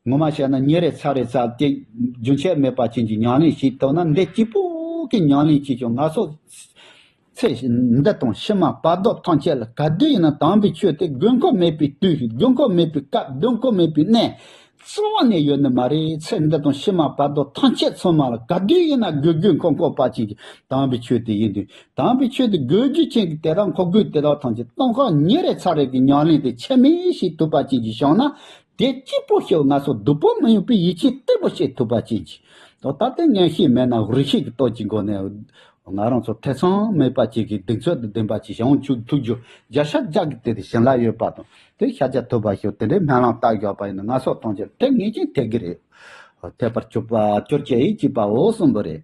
ངོ་མ་བཤད་ན་ཉིན་རེ་ཚར་རེ་ཚར་དེ་རྒྱུན་ཆད་མེད་པ་ཅན་གྱི་ཉམས་ལེན་བྱེད་ཐུབ་ན། འདི་གཅིག་པོ་གི་ཉམས་ལེན་བྱེད་ཆོག་ང་ཚོ་ཚེ་འདི་དང་ཕྱི་མ་བར་དོ་ཐམས་ཅད་ལ་ག་དུས་ཡིན་ན་དམ་པའི་ཆོས་དེ་དགོས་མཁོ་མེད་པའི་དུས་ཤིག་དགོས་མཁོ་མེད་པའི་སྐབས་དགོས་མཁོ་མེད་པའི་གནས་རྩ་བ་ནས་ཡོད་ནི་མ་རེད། ཚེ་འདི་དང་ཕྱི་མ་བར་དོ་ཐམས་ཅད་ཚང་མ་ལ་ག་དུས་ཡིན་ན་དགོས་དགོས་མཁོ་མཁོ་པ་ཅན་གྱི་དམ་པའི་ཆོས་དེ་ཡིན་དུས། དམ་པའི་ཆོས་དེ་དགོས་རྒྱུ་ཅན་གྱི་དེ་དག་མཁོ་དགོས་དེ་དག་ཐམས་ཅད་སྟོང་ཁ་ཉིན་རེ་ཚར་རེ་གི་ཉམས་ལེན་དེ་ཆད་མེད་བྱེད་ཐུབ་པ་ཅན་གྱི་བྱུང་ན། དེ་གཅིག་པོ་ཞིག་ང་ཚོ་སྡུག་པོ་མི་ཡོང་པའི་ཡིད་ཆེས་བརྟན་པོ་བྱེད་ཐུབ་པ་ཅན་གྱི། ད་ལྟ་དེ་ངན་ཤེས་མེད་ན་རིགས་ཤེས་ཀྱི་སྟོབས་ཀྱི་སྒོ་ནས་ང་རང་ཚོ་ཐེ་ཚོམ་མེད་པ་ཅིག་གི་གདེང་ཚོད་དང་ལྡན་པ་ཅིག་བྱུང་ཐུབ་རྒྱུ་བརྒྱ་ཆ་བརྒྱ་གི་དེ་དེ་བྱིན་རླབས་ཡོད་པ་དང་། དེ་ཤཱཀྱ་ཐུབ་པ་ཞིག་དེ་འདྲའི་སྨོན་ལམ་བཏབ་ཡོད་པ་ཡིན་ན་ང་ཚོ་ཐམས་ཅད་དེ་ངེས་ཅན་ཐེབས་ཀྱི་རེད། ཐེབས་པར་གྱུར་པ་གྱུར་ཅིག་ཡིན་གཅིག་པའོ་གསུངས་པ་རེད།